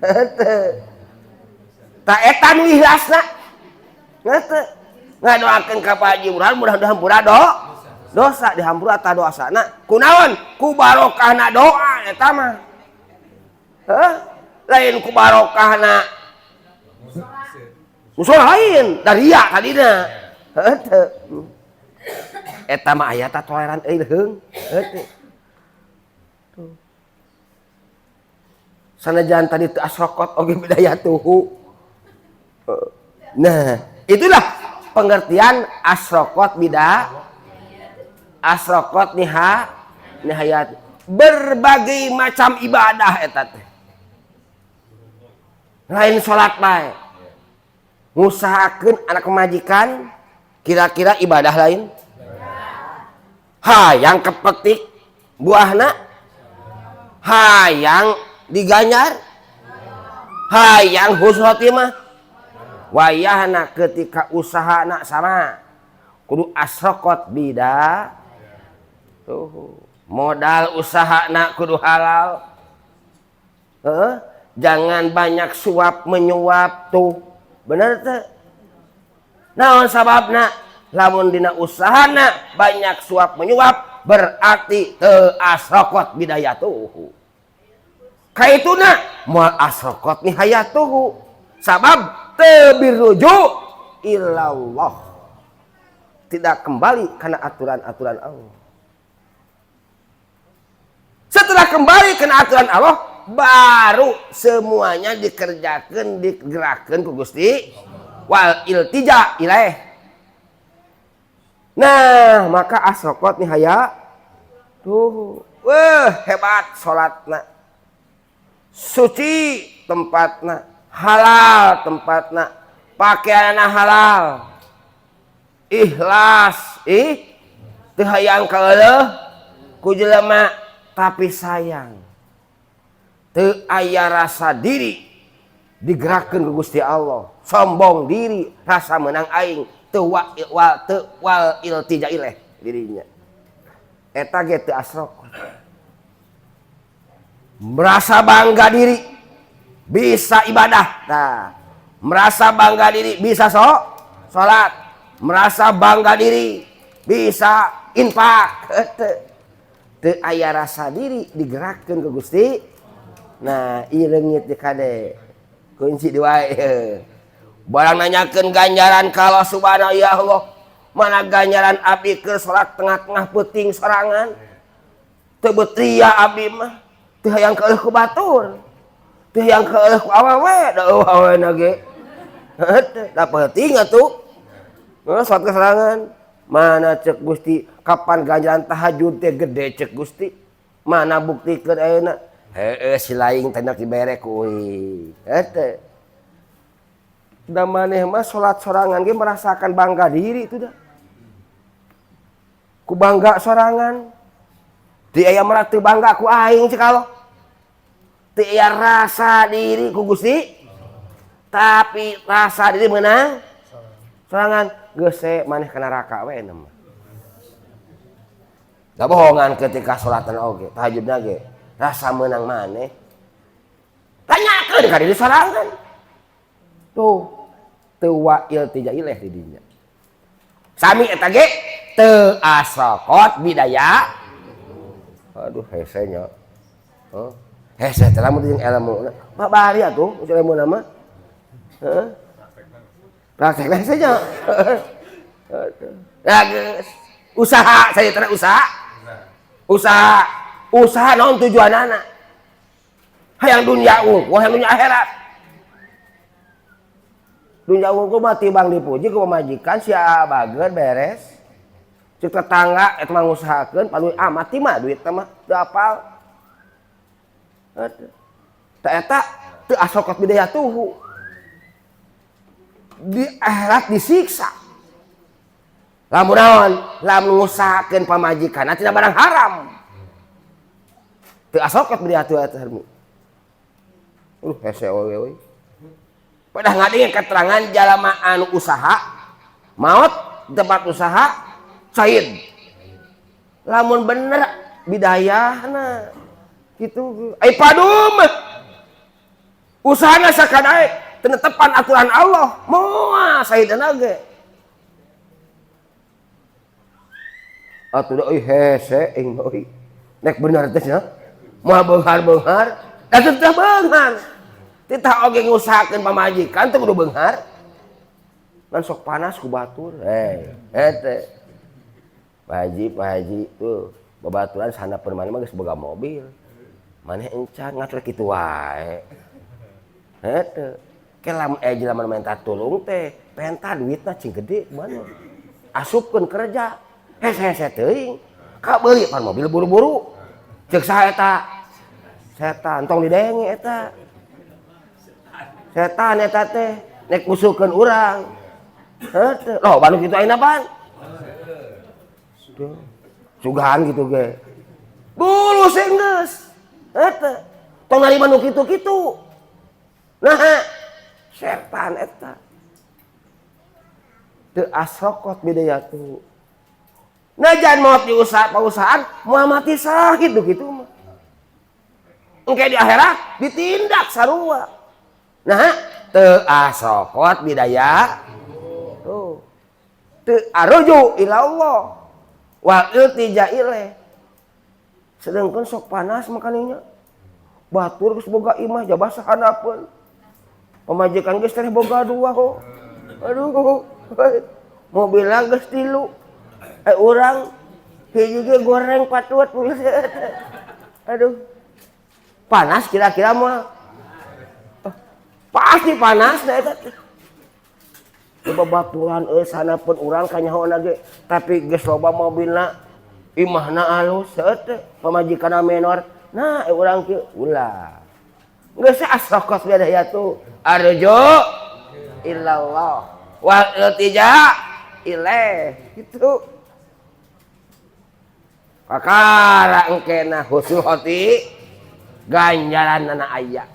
Heuh. Ta eta nu ikhlasna. Heuh. Ngadoakeun ka Pak Haji Burhan mudah-mudahan hampura dosa dihampura ta dosana. Kunaon? Ku barokahna doa eta mah. Heuh? Lain ku barokahna musola lain da ria tadina. Heuh teu. Eta mah aya ta toleran euy leuheung. Heuh teu. Tuh. Sanajan tadi teu asrokot oge bidayatuhu. Nah, itulah pengertian asrokot bida asrokot niha nihayat berbagai macam ibadah eta teh. Lain salat bae. Ngusahakeun anak majikan kira-kira ibadah lain? Hayang kepetik buahna, hayang diganjar, hayang husnul khotimah. Wayahna ketika usahana sama kudu asrokot bida tuh modal usahana kudu halal. Jangan banyak suap menyuap tuh, bener teh? Naon sababna? Lamun dina usahana banyak suap menyuap berarti teu asrokot bidayatuhu. Kaituna moal asrokot nihayatuhu sabab teu biruju ilallah, tidak kembali karena aturan-aturan Allah. Setelah kembali karena aturan Allah baru semuanya dikerjakan, digerakkan ku Gusti wal iltija ilaih. Nah, maka asrokot nihaya tuh, wah hebat salatna, suci tempatna, halal tempatna, pakaianna halal, ikhlas, ih teu hayang kaeuleuh ku jelema tapi sayang teu aya rasa diri digerakkeun ku Gusti Allah, sombong diri, rasa menang aing teu wal teu wal iltija ilaih dirinya. Eta ge teu asrok. Merasa bangga diri bisa ibadah. Nah, merasa bangga diri bisa salat, merasa bangga diri bisa infak. Teu aya rasa diri digerakkeun ku Gusti. Nah, ieu leungit di kade. Kunci di wae. Barang nanyakeun ganjaran ka Allah subhanahu ya Allah, mana ganjaran abdi keur salat tengah-tengah peuting sorangan. Teu betria abdi mah, teu hayang kaeuh ku batur. Teu hayang kaeuh ku awewe, da eueuh awewena ge. Heuh, da peuting atuh. Heeh, salat keserangan. Mana cek Gusti kapan ganjaran tahajud teh gede cek Gusti. Mana buktikeun ayeuna? Heeh si laing teh dibere ku euy. Eta. Da maneh mah salat sorangan ge merasakan bangga diri itu dah. Ku bangga sorangan. Ti aya mah teu bangga ku aing cek alo. Ti aya rasa diri ku Gusti. Tapi rasa diri meunang sorangan geus maneh ka neraka we mah. Da bohongan ketika salatan oge, tahajudna ge rasa meunang maneh. Tanyakeun ka diri sorangan. Tuh, teu wa iltija ilaih di dinya. Sami eta ge teu asaqot bidaya. Aduh hese nya. Heuh. Hese teh lamun jeung ilmu. Mah bari atuh ilmu mah. Heeh. Praktekna hese nya. Nah, geus. Usaha saya teh usaha. Usaha, usaha naon tujuanana? Hayang dunia unggul, hayang dunia akhirat. Dunia unggul mah tibang dipuji ku pamajikan si bager beres. Cek tetangga eta mah ngusahakeun paluy amat mah duit mah teu apal. Tah eta teu asokot bidaya tuhu. Di akhirat disiksa. Lamun naon? Lamun ngusahakeun pamajikanna tina barang haram. Teu asokot bidaya tuhu eta hermi. Hese we euy. Pada ngadengin keterangan jalma anu usaha maot tempat usaha syahid. Lamun bener bidayahna gitu. Ai padum usahana sakadaek tenetepan aturan Allah moal syahidna ge. Atuh da euy hese aing mah euy. Nek bener teh nya moal beunghar-beunghar da teu beunghar. Titah oge ngusahakeun pamajikan teu kudu beunghar. Ngan sok panas ku batur. Hete. Pak Haji tuh babaturan sanapeun maneh mah geus boga mobil. Maneh encan ngatur kitu wae. Hete. Ke lamun aya jelema nu minta tulung teh, penta duitna cing gede kumaha. Asupkeun kerja. Hese-hese teuing. Kabeuli pan mobil buru-buru. Ceuk saha eta? Setan tong didenge eta. Setan eta teh nek musuhkeun urang. Heuh, loh banu kitu ayeuna pan. Sugahan kitu ge. Bulu sing geus. Heuh, tong narima nu kitu-kitu. Nah, setan eta. Teu asrokot bidayatu. Najan maot di usaha pausahaan, moal mati syahid nu kitu mah. Engke di akhirat ditindak sarua. Nah, teu asokot bidaya. Tuh. Teu aruju ila Allah. Wal iltija ilaih. Sedangkan sok panas makaninya. Batur geus boga imah jabah sahanapeun. Pamajikan geus teh boga dua ho. Aduh. Mobilna geus 3. Urang hiji ge goreng patut. Aduh. Panas kira-kira mah. Pasti panas da eta teh. Babaturan euy sanapun urang kanyahoana ge, tapi geus loba mobilna, imahna alus heuh teh, pamajikanna menor. Nah, urang kieu ulah. Geus asrokos bidaya tu. Arjo illallah wal iltija ilaih gitu. Kakara engkena husnul hati ganjaranana aya.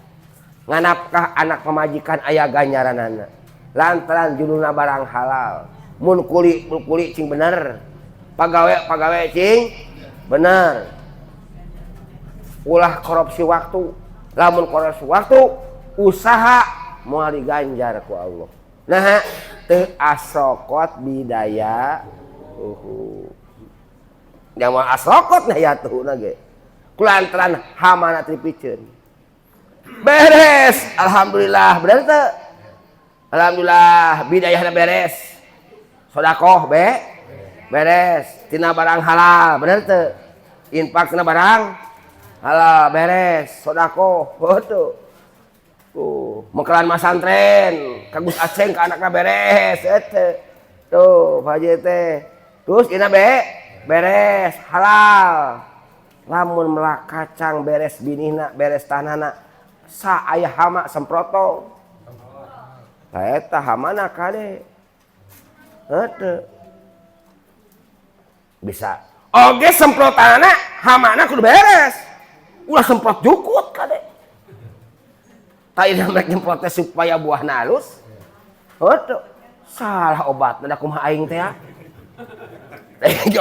Nganapkah anak pamajikan aya ganjaranana. Lantaran judulna barang halal. Mun kuli cing bener. Pagawe cing bener. Ulah korupsi waktu. Lamun korupsi waktu usaha moal diganjar ku Allah. Nah, teu asokot bidaya. Nyawa asokot nah ya tuh ge. Kulantaran hamana tripiceun. Beres, alhamdulillah, bener teu? Alhamdulillah, bidayahna beres. Sodakoh beres, tina barang halal, bener teu? Infak tina barang halal beres, sodakoh, betul. Tuh, mekalan masantren, ka Gus Aceng ka anakna beres, eta. Tuh, Pak Haji teh. Terus ina beres halal. Lamun melak kacang beres binihna, beres tanahna, sa aya hama semprotong. Tah eta hamana kade. Heuh. Bisa. Oge semprotanana hamana kudu beres. Ulah semprot jukut kade. Tah ieu rek nyemprot teh supaya buahna halus. Heuh. Salah obatna da kumaha aing teh ya.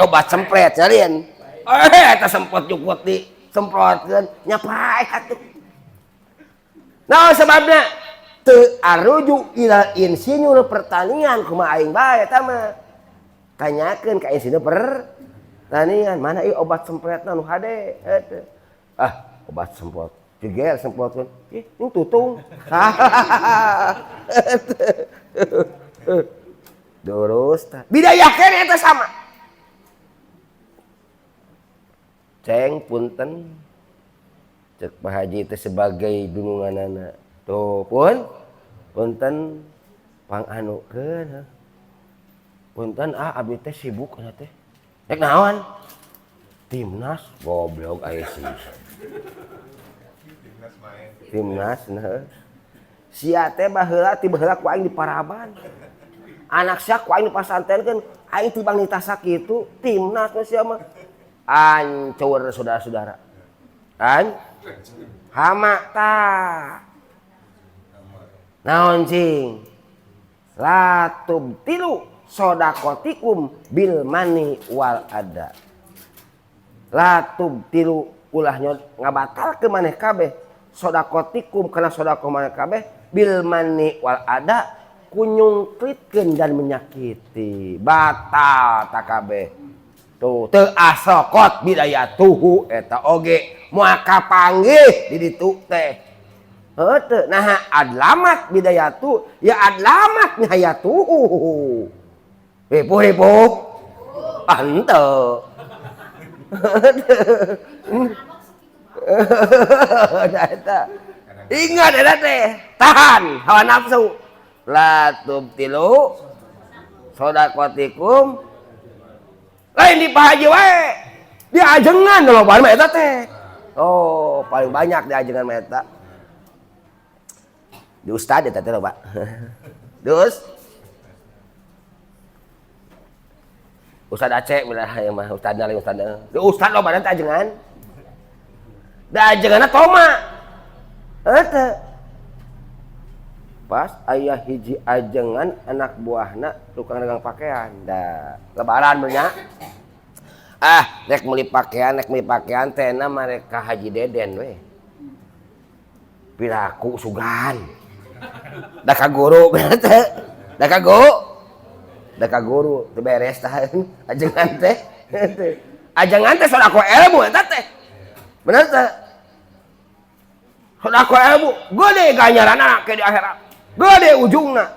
Obat sempret salieun. Eta semprot jukut di semprotkeun nya paeh atuh. Naon sababna? Teu aruju ila insinyur pertanian kumaha aing bae eta mah. Tanyakeun ka insinyur pertanian, mana ieu obat sempretna nu hade eta. Ah, obat semprot. Jeger semprotkeun. Ih, ini tutung. Durus tah. Bidayah keneh eta sama. Ceng punten cek Pak Haji teh sebagai dununganana. Tuh pun punten panganukeun. Punten ah abdi teh sibuk kana teh. Rek naon? Timnas goblok aya sih. Timnas main. Timnas nah. Sia teh baheula ti baheula ku aing di Paraban. Anak sia ku aing dipasantrenkeun, aing tibang nitah sakitu timnas mah sia mah. Hancur saudara-saudara. Kan? Hama ta. Naon cing? La tubtilu sodakotikum bil mani wal ada. La tubtilu ulah ngabatalkeun maneh kabeh sodakotikum kana sodakoh maneh kabeh bil mani wal ada kunyungklitkeun dan menyakiti. Batal ta kabeh. Tuh teu asokot bidayatuhu eta oge moal kapanggih di ditu teh. Heuh teu naha adlamat bidayatu ya adlamat nihayatuhu. Ripuh ripuh. Ah henteu. Eta. Ingat eta teh, tahan hawa nafsu. La tubtilu sodakotikum. Lain di Pak Haji wae. Di ajengan loba mah eta teh. Oh, paling banyak di ajengan mah eta. Di ustad eta teh loba. Terus Ustad Aceh belah ya mah ustadna lain ustadna. Di ustad loba teh ajengan. Da ajenganna toma. Eta. Pas ayah hiji ajengan anak buahna tukang dagang pakaian. Da lebaran nya. Ah, rek meuli pakaian teh na mereka Haji Deden we. Piraku sugan. Da ka guru teh. Da ka guru. Da ka guru teu beres tah ajengan teh. Ajengan teh sodako ilmu eta teh. Bener teh? Sodako ilmu gede ganjaranna ke di akhirat. Gede ujungna.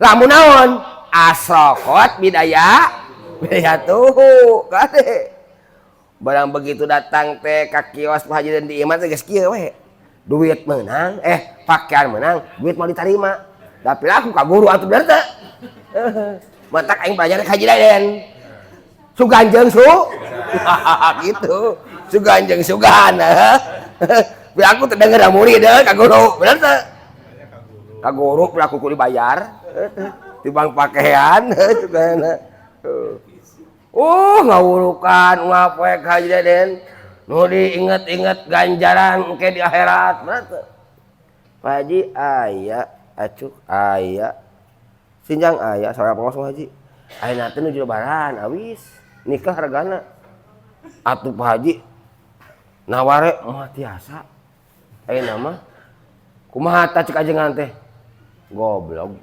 Lamun naon? Asrokot bidaya bidayatuhu kade. Barang begitu datang teh ka kios Pak Haji dan di imah teh geus kieu we. Duit menang, pakaian menang, duit mau diterima. Tapi aku ka guru atuh bener teh. Matak aing belajar ka Haji Deden. Sugan jeung su. Gitu. Sugan jeung sugan. Biar aku teu denger murid ka guru, bener teh? Ka guru biar aku kudu dibayar. Tibang pakaian sugana. Ngawurukan ngapoek Haji Deden. Nu diinget-inget ganjaran engke di akhirat, bener teu? Pak Haji aya, acuk aya. Sinjang aya sabaraha pangos Haji. Ayeuna teh nuju lebaran awis, nikah regana. Atuh Pak Haji naware mah tiasa. Ayeuna mah kumaha tah cek ajengan teh? Goblok.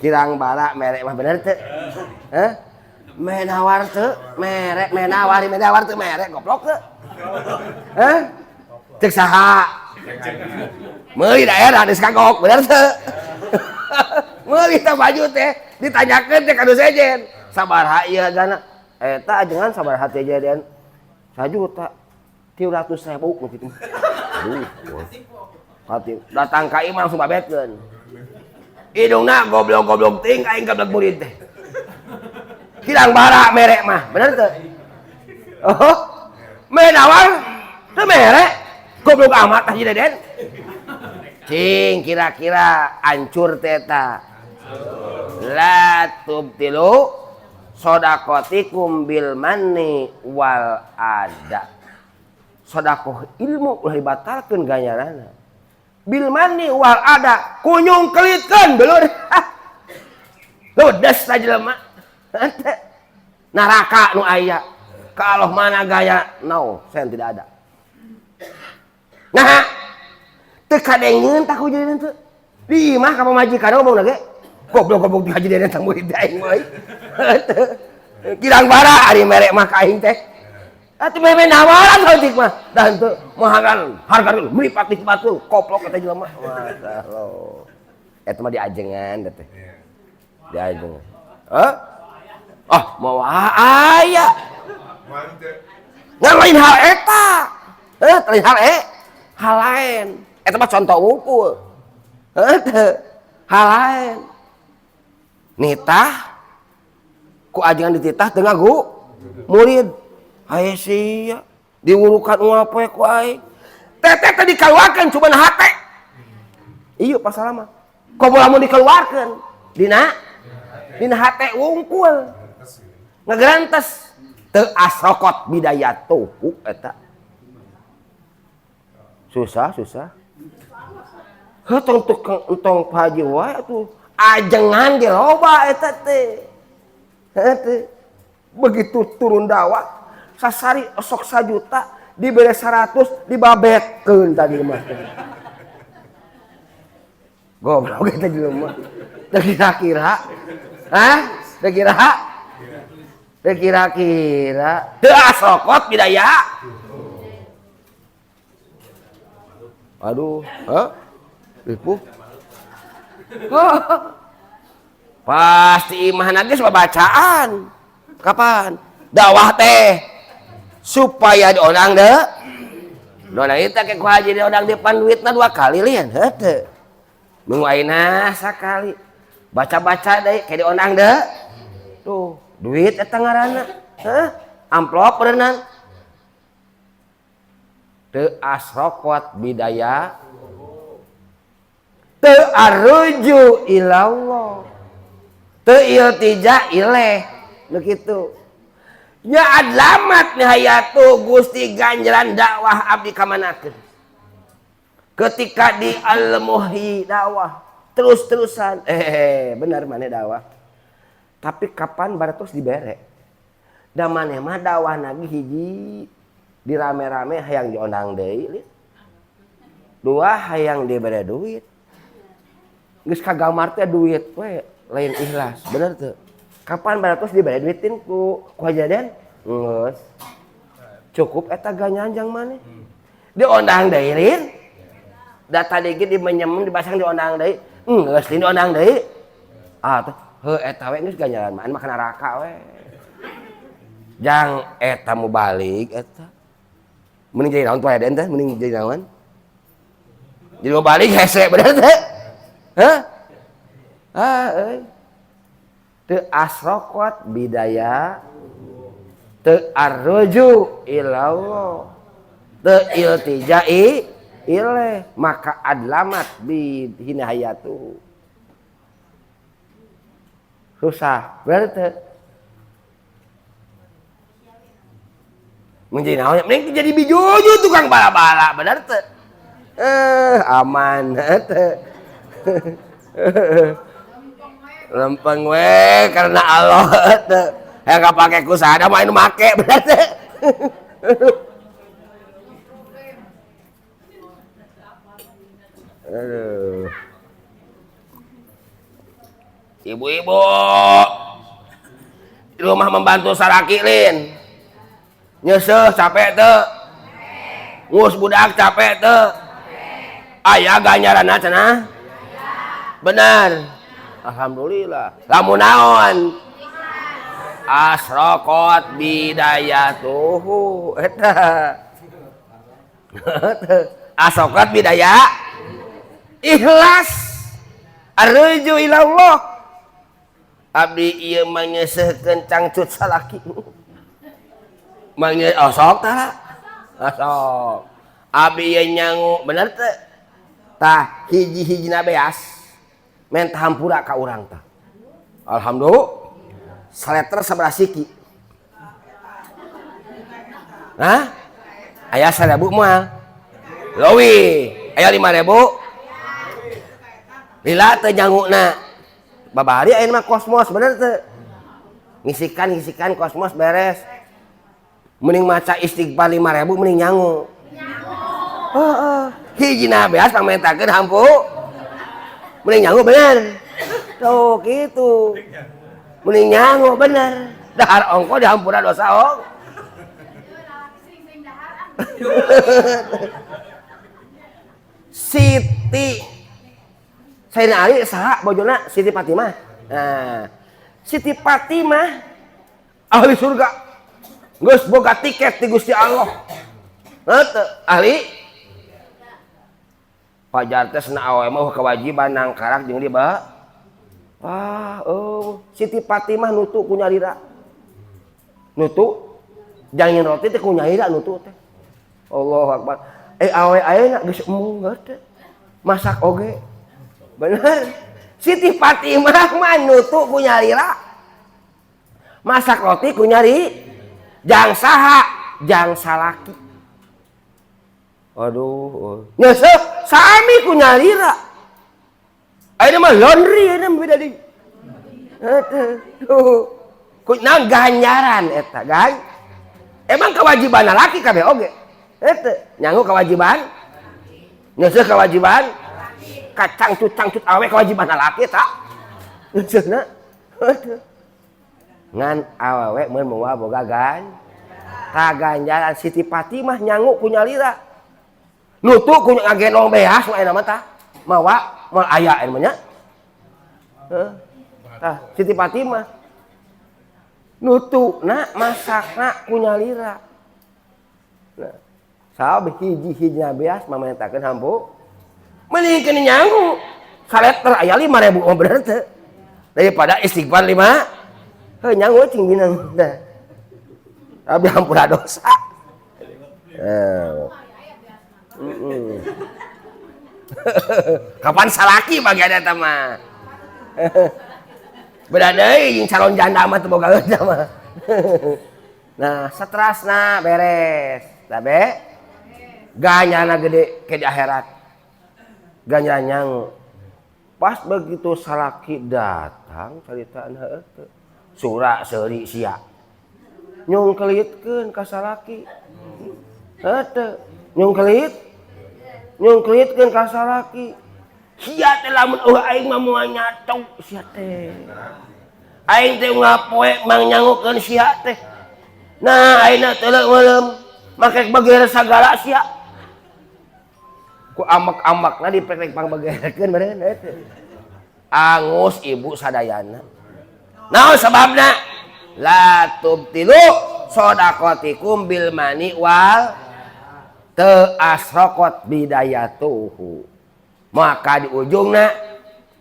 Kirang bara merek mah bener teu? Hah? Menawar teu, merek menawari menawar teu merek goblok teu? Hah? Cek saha? Meuli daerah geus kagok bener teu? Meuli teh baju teh ditanyakeun teh ka nu sejen. Sabaraha ieu hargana? Eta ajengan sabaraha teh jadian? 1.300.000 nu kitu. Aduh. Hati datang ka imah langsung babetkeun. Idungna goblok-goblok ting aing gablek murid teh. Kirang bara mere mah, bener teu? Oh, mere nawar teu mere. Goblok amat Haji Deden. Cing kira-kira ancur teh eta. La tubtilu sodakotikum bil manni wal ada. Sodakoh ilmu ulah dibatalkeun ganjaranna. Bil manni wal ada kunyung kelitkeun dulur. Ludes ta jelema. Neraka nu aya. Kalau mana gaya no, saya tidak ada. Nah, teu kadengeun tah ku jadi teu. Di imah ka pamajikan ngomong ge. Goblok-goblok di Haji Deden tang murid aing mah. Kirang bara ari mere mah ka aing teh. Atuh meme nawaran leutik mah. Dah henteu mahakan harga melipat lipat tuh koplok eta jelema. Masyaallah. Eta mah diajengan teh. Diajengan. Hah? Ah, mau aya. Ngan lain hal eta. Lain hal hal lain. Eta mah contoh wungkul. Hal lain. Nitah ku ajengan dititah teu ngagu murid. Haye sia diwurukan unggal poe ku aing. Teteh teh dikaluarkeun cuman hate. Ieu pasal mah. Komo lamun dikeluarkeun dina hate wungkul. Ngagerantes teu asrokot bidayatuhu eta. Susah, susah. Heuh tong tukang entong Pak Haji wae atuh. Ajengan ge loba eta teh. Heuh teh. Begitu turun dakwah sasari osok 1 juta dibere 100 dibabetkeun tadi mah. Goblok eta jelema. Teu kira-kira. Hah? Teu kira? Teu kira-kira. Teu asokot bidaya. Aduh, hah? Ripuh. Pasti imah geus babacaan. Kapan? Dakwah teh supaya diondang deh. Diondang itu kayak ku haji diondang depan duitna 2 kali lian, heuh teu. Minggu ayeuna sakali. Baca-baca deui kayak diondang deh. Tuh, duit eta ngaranna. Heuh, amplop berenang. Teu asrokot bidaya. Teu arruju ilallah. Teu iltija ilaih. Nu kitu. Nya adlamat nihayatu Gusti ganjaran dakwah abdi kamanakeun. Ketika di al-muhyi dakwah terus-terusan, benar maneh dakwah. Tapi kapan baratos dibere? Da maneh mah dakwah nagi hiji dirame-rame hayang diondang deui. Dua hayang dibere duit. Geus kagamar teh duit we lain ikhlas, bener teu? Kapan baratos dibere duitin ku Haji Deden? Geus. Cukup eta ganyanjang maneh. Diondang deui lin. Da tadi ge dimenyem dibasang diondang deui. Geus lin diondang deui. Ah tuh, heuh eta we geus ganjaran mah mah neraka we. Jang eta mu balik eta. Mending jadi naon tuh Haji Deden teh, mending jadi naon? Jadi mau balik hese bener teh. Hah? Ah euy. Teu asrokot bidaya, teu arruju ilallah, teu iltijai ilaih, maka adlamat bi hinahayatu. Susah, berarti menjadi naon? Mending jadi bijuju tukang bala-bala, bener teu? Aman teu. Lempeng we karena Allah teu. Hayang kapake ku sada mah anu make bener teu. Aduh. Ibu-ibu di rumah membantu saraki lin. Nyeseh capek teu? Ngurus budak capek teu? Aya ganjaranna cenah? Benar. Alhamdulillah. Lamun naon? Asrokot bidayatuhu. Eta. Asrokot bidaya ikhlas. Arruju ilallah. Abdi ieu mah nyeuseuhkeun cangcut salaki. Mangnya oh sok tah. Sok. Abdi ieu nyangu bener teu? Tah hiji-hijina beas menta hampura ka urang tah. Alhamdulillah. Saleter sabaraha siki? Hah? Aya 1000 moal. Leuwih. Aya 5000. Lila teu nyanguna. Babari ayeuna mah kosmos bener teu? Ngisikan kosmos beres. Mending maca istighfar 5000 mending nyangu. Heeh. Hijina beas pamentakeun hampu. Mending nyangu bener. Tuh kitu. Mending nyangu bener. Dahar ongko dihampura dosa ong. Siti Sayyidina Ali saha bojona Siti Fatimah. Nah, Siti Fatimah ahli surga. Geus boga tiket di Gusti Allah. Heuh, ahli. Pajar teh cenah awewe mah kewajiban nangkarak jeung di ba. Ah, oh, Siti Fatimah nutu ku nyalira. Nutu jangin roti teh ku nyalira nutu teh. Allahu akbar. Awewe ayeuna geus embung teh. Masak oge. Bener. Siti Fatimah mah nutu ku nyalira. Masak roti ku nyari. Jang saha, jang salaki. Aduh, nyeuseuh sami ku nyalira. Ayeuna mah laundry ayeuna mah beda deui. Aduh. Ku naon ganjaran eta, gan? Emang kewajiban lalaki kabeh oge. Eta nyangu kewajiban. Nyeuseuh kewajiban. Kacang cut awe kewajiban lalaki eta. Nyeuseuhna. Ngan awewe mun moal boga gan. Kaganjaran Siti Fatimah nyangu ku nyalira. Nutu ku ngagendong beas mah ayeuna mah tah. Mawa moal aya ayeuna mah nya. Heuh. Tah Siti Fatimah nutuna masakna ku nyalira. Nah, sabab hiji-hijina beas mamentakeun hampu. Mending keun nyangu. Saleter aya 5000 mah bener teu. Daripada istighfar 5. Heuh nyangu cing minang tah. Abdi hampura dosa. Kapan salaki bagian eta mah. Beda deui jeung calon janda mah teu boga eta mah. Nah, saterasna beres. Tah be. Ganyana gede ke di akhirat. Ganjaran nyangu. Pas begitu salaki datang caritaan heueuh teu. Sura seuri sia. Nyungkelitkeun ka salaki. Heueuh teu. Nyungkelit. Nyungkelitkeun ka salaki. Sia teh lamun eueuh aing mah moal nyatong sia teh. Aing teh ngapoe mang nyangukeun sia teh. Nah, ayeuna teh leuleum make bager sagala sia. Ku amak-amakna diprek pangbagerkeun meureun eta. Angus ibu sadayana. Naon sababna? La tubtilu shadaqatikum bil mani wal teu asraqat bidayatuhu. Maka di ujungna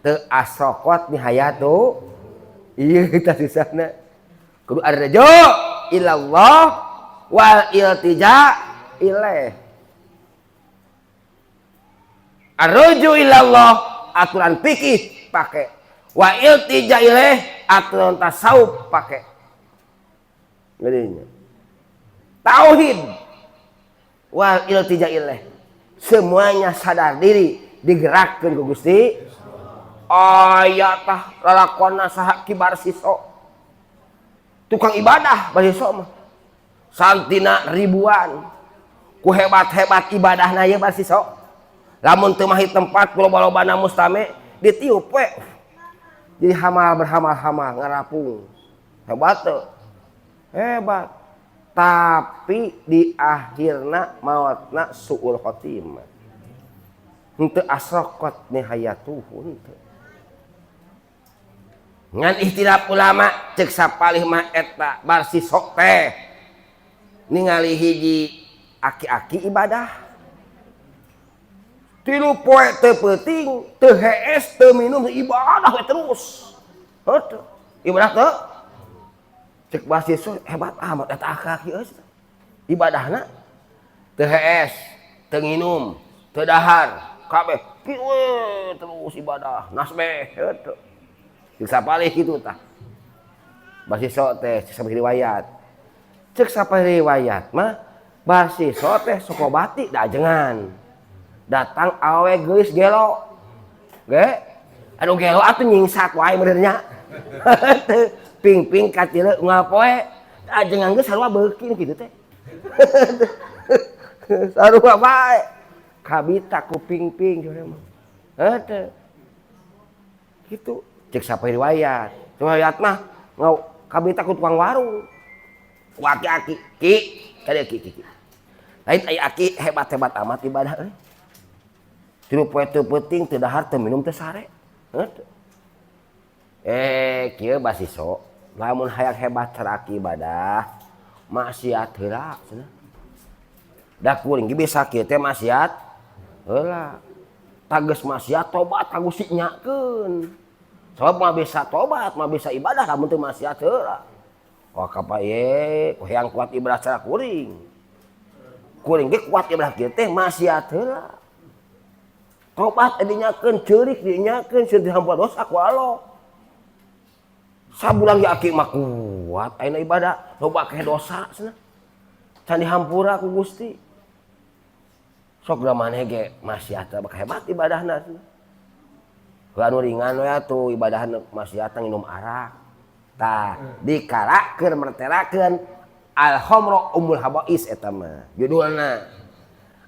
teu asraqat nihayatu. Ieu tah susahna. Kudu arjo ilallah wal iltija ilaih. Arju ilallah aturan fikih pakai. Wa iltija ilaih aturan tasawuf pakai. Ngerinya. Tauhid wal iltija ilaih. Semuanya sadar diri digerakkeun ku Gusti. Aya tah lalakonna saha kibar siso. Tukang ibadah bari sok mah. Santina ribuan. Ku hebat-hebat ibadahna ieu bar siso. Lamun teu mahi tempat ku loba-lobana mustame ditiup we. Jadi hamal berhamal-hamal ngarapung. Hebat teu? Hebat. Tapi di akhirna maotna suul khotimah. Henteu asraqat nihayatuhu henteu. Ngan ikhtilaf ulama cek sapalih mah eta bar sisok teh ningali hiji aki-aki ibadah. Tilu poe teu peuting, teu hees, teu minum, ibadah we terus. Heuh. Ibadah teu? Cek Barsiso hebat amat eta aki euy. Ibadahna teu hees, teu nginum, teu dahar, kabeh kieu we terus ibadah, nasbeh heuh. Cek sapalih kitu tah. Barsiso teh cek sapalih riwayat. Cek sapalih riwayat mah Barsiso teh sokobati da ajengan. Datang awe geulis gelo. Ge anu gelo atuh nyingsat wae meureun nya. Ping-ping katilu unggal poe ajengan geus sarua beuki kitu teh. Sarua bae. Kabita ku ping-ping mah. Heuh. Kitu cek sapalih riwayat. Riwayat mah ngau kabita ku tukang warung. Ku aki-aki, ki, kade ki ki. Lain aya aki hebat-hebat amat ibadah euy. Tilu poe teu peuting, teu dahar, teu minum, teu sare. Heuh. Kieu Basiso, lamun hayang hebat cara ibadah, maksiat heula cenah. Da kuring ge bisa kieu teh maksiat heula. Tages maksiat tobat ka Gusti nyakeun. Sabab mah bisa tobat, mah bisa ibadah lamun teu maksiat heula. Wah kapa ye, hayang kuat ibadah cara kuring. Kuring ge kuat ibadah kieu teh maksiat heula. Tobat dinyakeun, ceurik dinyakeun, sieun dihampura dosa ku Allah. Sabulan ge aki mah kuat ayeuna ibadah, loba keh dosa cenah. Can dihampura ku Gusti. Sok da maneh ge maksiat teh bakal hebat ibadahna cenah. Heuh anu ringan we atuh ibadahna maksiat nginum arak. Tah dikarakeun merterakeun al khamru ummul habais eta mah judulna.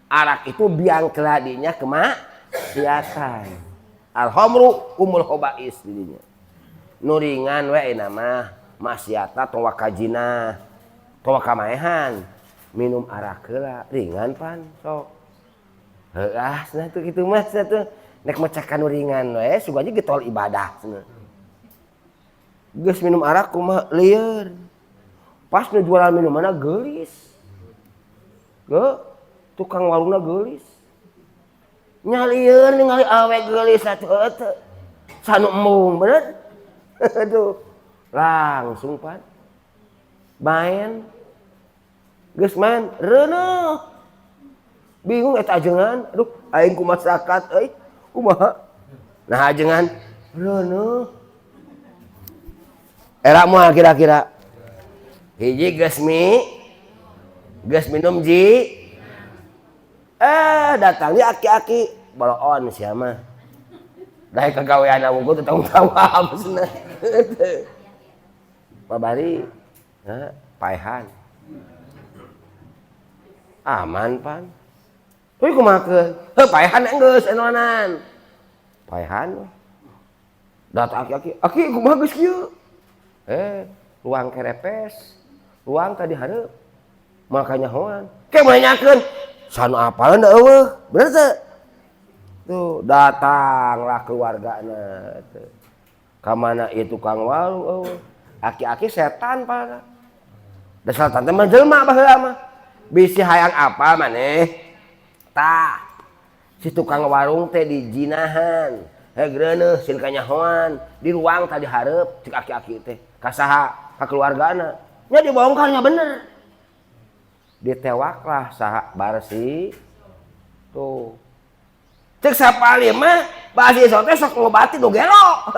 Arak itu biang keladinya kemaksiatan. Al khamru ummul habais didinya. Nu ringan we ayeuna mah maksiatna tong wakajina, tong wakamaehan. Minum arak heula ringan pan sok. Heuh ah cenah tuh kitu mah cenah tuh. Nek mecahkan nu ringan we sugan ge getol ibadah cenah. Geus minum arak kumaha lieur. Pas nu jualan minumanna geulis. Ge tukang warungna geulis. Nya lieur ningali awe geulis atuh teu. Sanu embung bener. Aduh. Langsung pan. Main. Geus main reuneuh. Bingung eta ajengan. Aduh, aing ku masyarakat euy. Kumaha? Nah ajengan reuneuh. Era moal kira-kira. Hiji geus mi, geus minum ji. Datang di aki-aki baloon sia mah. Daek kagawean unggul teu tanggung jawab cenah. Babari, heuh, paehan. Aman pan. Euy kumaha? Heuh paehan geus enonan. Paehan we. Datang aki-aki, aki kumaha geus kieu? Ruang kerepes, ruang tadi hareup. Makanya hoan. Ke menanyakeun, sanu apaleun da eueuh, bener teu? Tuh, datanglah keluargana tuh. Ka mana ieu tukang warung eueuh. Aki-aki setan pada. Da setan teh mah jelema baheula mah. Bisi hayang apal maneh. Tah, si tukang warung teh dijinahan. Heuh greuneuh sieun kanyahoan di ruang tadi hareup cek aki-aki teh. Ka saha? Ka keluargana. Nya dibongkarnya bener. Ditewaklah saha Barsi. Tuh. Cek sapalih mah Barsiso teh sok ngobati nu gelo.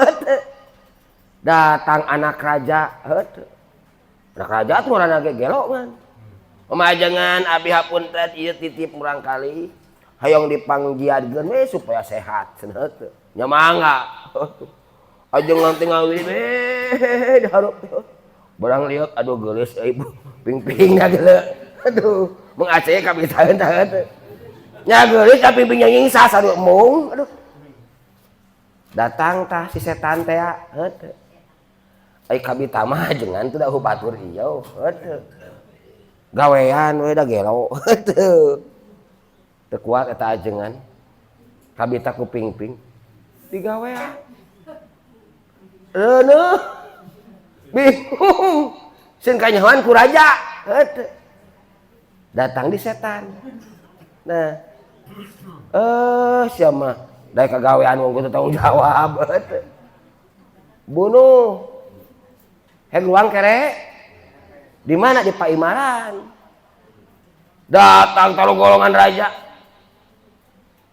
Datang anak raja, heuh. Anak raja tuh ngaranna ge gelo kan. Pemajengan abi hapunten ieu titip murang kali. Hayang dipanggiadkeun we supaya sehat cenah teu. Nya mangga. Ajengan teh ngawiri we dihareup. Barang lieur aduh geulis euy ping-pingna geuleuh. Aduh, mengaceh kabitaeun tah teu. Nya geulis tapi ping nyingsa sadu embung. Aduh. Datang tah si setan teh heuh. Ai kabita mah ajengan teu da batur ieu heuh. Gawean we da gelo teu. Teu kuat eta ajengan. Kabita ku ping-ping digawean. Reuneuh. Bingung. Sieun kanyahoan ku raja. Heuh. Datang di setan. Nah, sia mah daek kagawean wong teu tanggung jawab. Heuh. Bunuh. Hayang ruang kere. Di mana di Paimaran. Datang taruh golongan raja.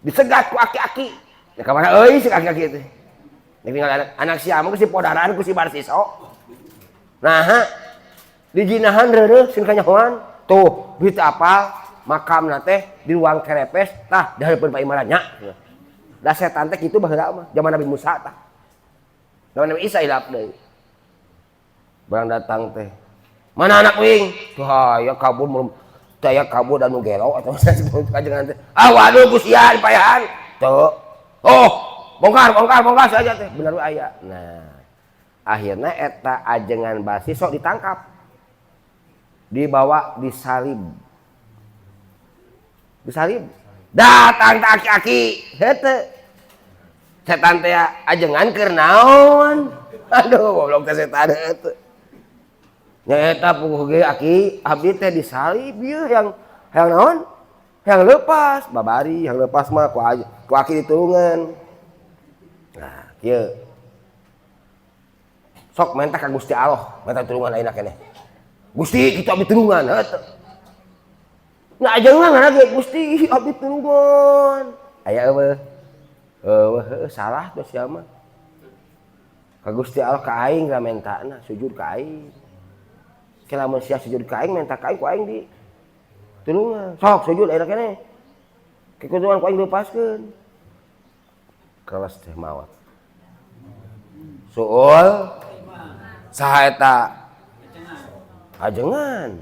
Disegat ku aki-aki. Ya ka mana euy si aki-aki teh. Tinggal anak si amang ku si podaran ku si Barsiso. Nah, dijinahan reureuh sieun kanyahoan. Tuh, duit apal makamna teh di ruang kerepes tah di hareupeun Paimaran nya. Da setan teh kitu baheula mah zaman Nabi Musa tah. Zaman Nabi Isa hilap deui. Barang datang teh. Mana anak wing? Tuh aya kabur belum teu aya kabur dan nu gelo atau kajengan teh. Ah waduh ku sia dipayahan. Tuh. Oh, bongkar bongkar bongkar saja teh. Bener we aya. Nah, akhirnya eta ajengan Barsiso ditangkap. Dibawa disalib. Disalib. Datang teh aki-aki. Hete. Setan teh ajengan keur naon? Aduh, goblok teh setan hete. Nya eta puguh ge aki, abdi teh disalib ieu yang hayang naon? Hayang leupas, babari hayang leupas mah ku aki ditulungan. Nah, kieu. Sok menta ka Gusti Allah, menta tulungan ayeuna keneh. Gusti kitu abdi tulungan heuh. Nah ajengan ngaranna ge Gusti abdi tulungan. Aya eueuh. Eueuh heueuh salah tuh sia mah. Ka Gusti Allah ka aing lah mentana, sujud ka aing. Ke lamun sia sujud ka aing menta ka aing ku aing di tulungan. Sok sujud ayeuna keneh. Ke tulungan ku aing dilepaskeun. Kelas teh maot. Suul saha eta? Ajengan.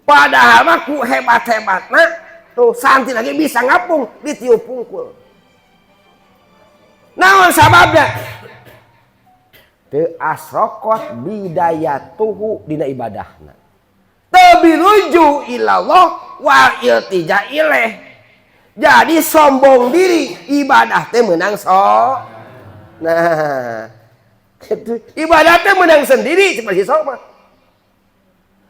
Padahal mah ku hebat-hebatna tuh santri lagi bisa ngapung ditiup pungkul. Naon sababna? Teu asrokot bidayatuhu dina ibadahna. Teu biruju ilallah wal iltija ilaih. Jadi sombong diri ibadah teh menang so. Nah, itu ibadah teh menang sendiri seperti sok mah.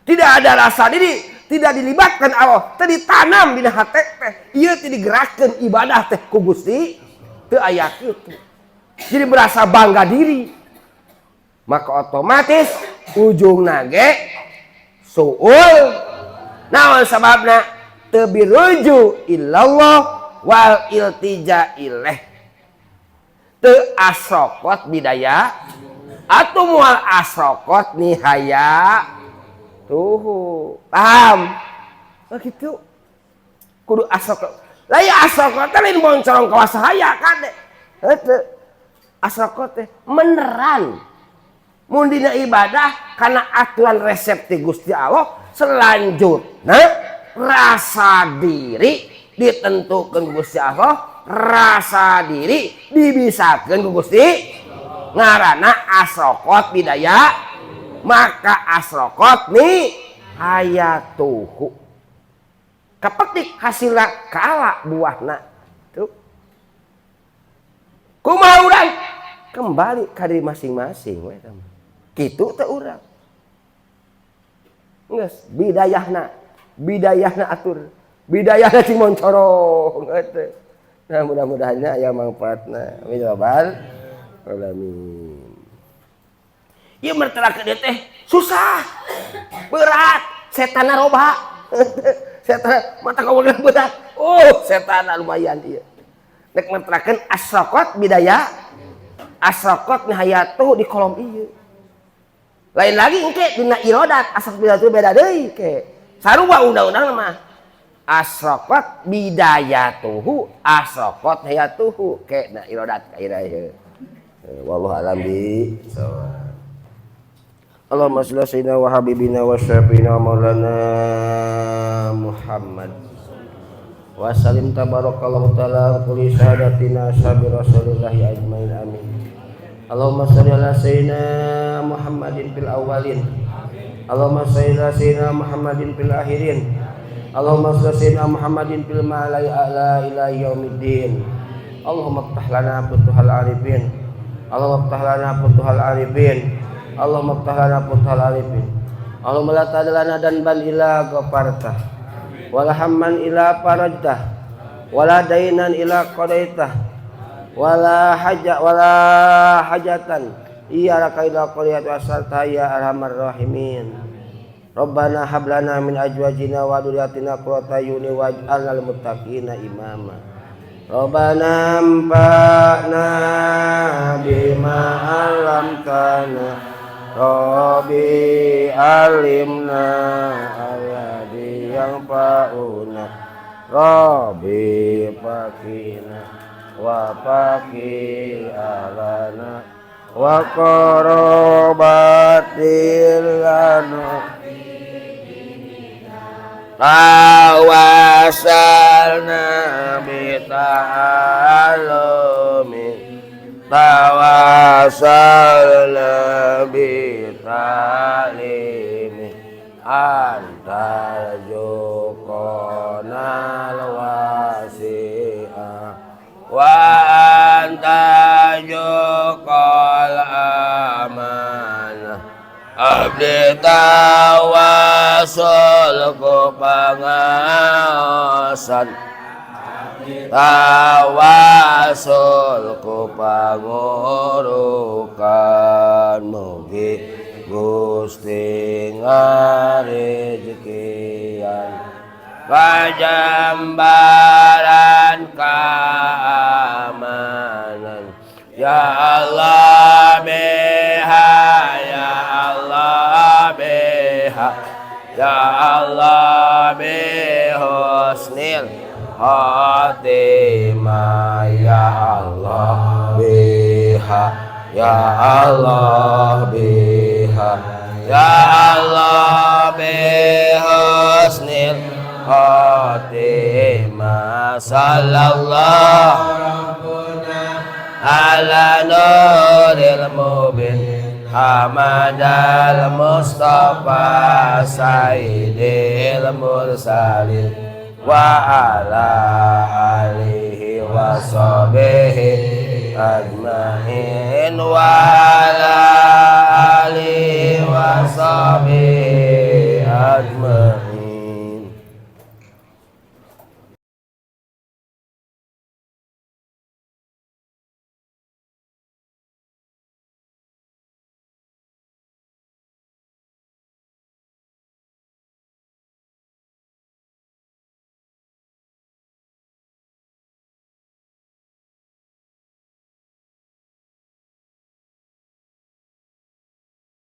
Tidak ada rasa diri, tidak dilibatkan Allah, teu ditanam dina hate teh. Ieu teh digerakkeun ibadah teh ku Gusti, teu aya kitu. Jadi berasa bangga diri. Maka otomatis ujungna ge suul. Naon sababna? Teu biruju ilallah wal iltija ilaih. Teu asrokot bidaya atau mual asrokot nihaya tuh paham. Oh gitu kudu asrokot lah ya asrokot teh lain boncorong kawasahaya kade heuh asrokot teh meneran mun dina ibadah karena aturan resep ti Gusti Allah. Selanjutnya rasa diri ditentukan Gusti Allah, rasa diri dibisakeun ku Gusti, ngaranna asrokot bidaya maka asrokot nih hayatuhu kapetik hasilna kaala buahna. Tuh kumaha urang kembali ka diri masing-masing we eta mah. Kitu teh urang geus bidayahna bidayahna atur bidayahna cing moncorong teh. Nah, mudah-mudahannya aya manfaatna. Amin ya rabbal alamin. Ieu mertelakeun ieu teh susah, berat, setanna loba. Setan mata kawan berat. Oh, setanna lumayan ieu. Nek mertelakeun asrokot bidaya, asrokot nihayatuh di kolom ieu. Lain lagi engke dina irodat asrokot bidaya beda deui ke. Sarua undang-undang mah. Asrokot bidayatuhu, asrokot hayatuhu ke na irodat ka ieu. Wallahu alam bi shawab. Allahumma sholli ala sayyidina wa habibina wa syafiina maulana Muhammad wa sallim tabarakallahu taala kulli syahadatina ashabi rasulillahi ajmain amin. Allahumma sholli ala sayyidina Muhammadin fil awwalin. Allahumma sholli ala sayyidina Muhammadin fil akhirin. Allahumma sholli ala sayyidina Muhammadin fil malai a'la ila yaumiddin. Allahumma ftah lana futuhal arifin. Allahumma ftah lana futuhal arifin. Allahumma ftah lana futuhal arifin. Allahumma la tadlana danban illa ghafartah, wala hamman illa farajtah, wala dainan illa qadaitah, wala haja wala hajatan Iya rakaidal qoliyat wasarta ya arhamar rahimin. Rabbana hab lana min azwajina wa dzurriyyatina qurrata a'yun waj'alna lil muttaqina imama. Rabbana anfa'na bima 'allamtana Rabbi alimna alladzi yanfa'una Rabbi faqina wa faqi alana wa qarabatil lana tawasalna bi ta'alumi tawasalna bi ta'limi antal juqonal wasi'a wa anta juqal amanah abdi tawasul ku pangaosan tawasul ku pangurukan mugi Gusti ngarejekian kajambaran keamanan ya Allah biha ya Allah biha ya Allah bihusnil khatimah ya Allah biha ya Allah biha ya Allah bihusnil khatimah sallallahu ala nuril mubin Hamadal Mustafa Sayyidil Mursalin wa ala alihi wa sahbihi ajmain wa ala alihi wa sahbihi ajmain.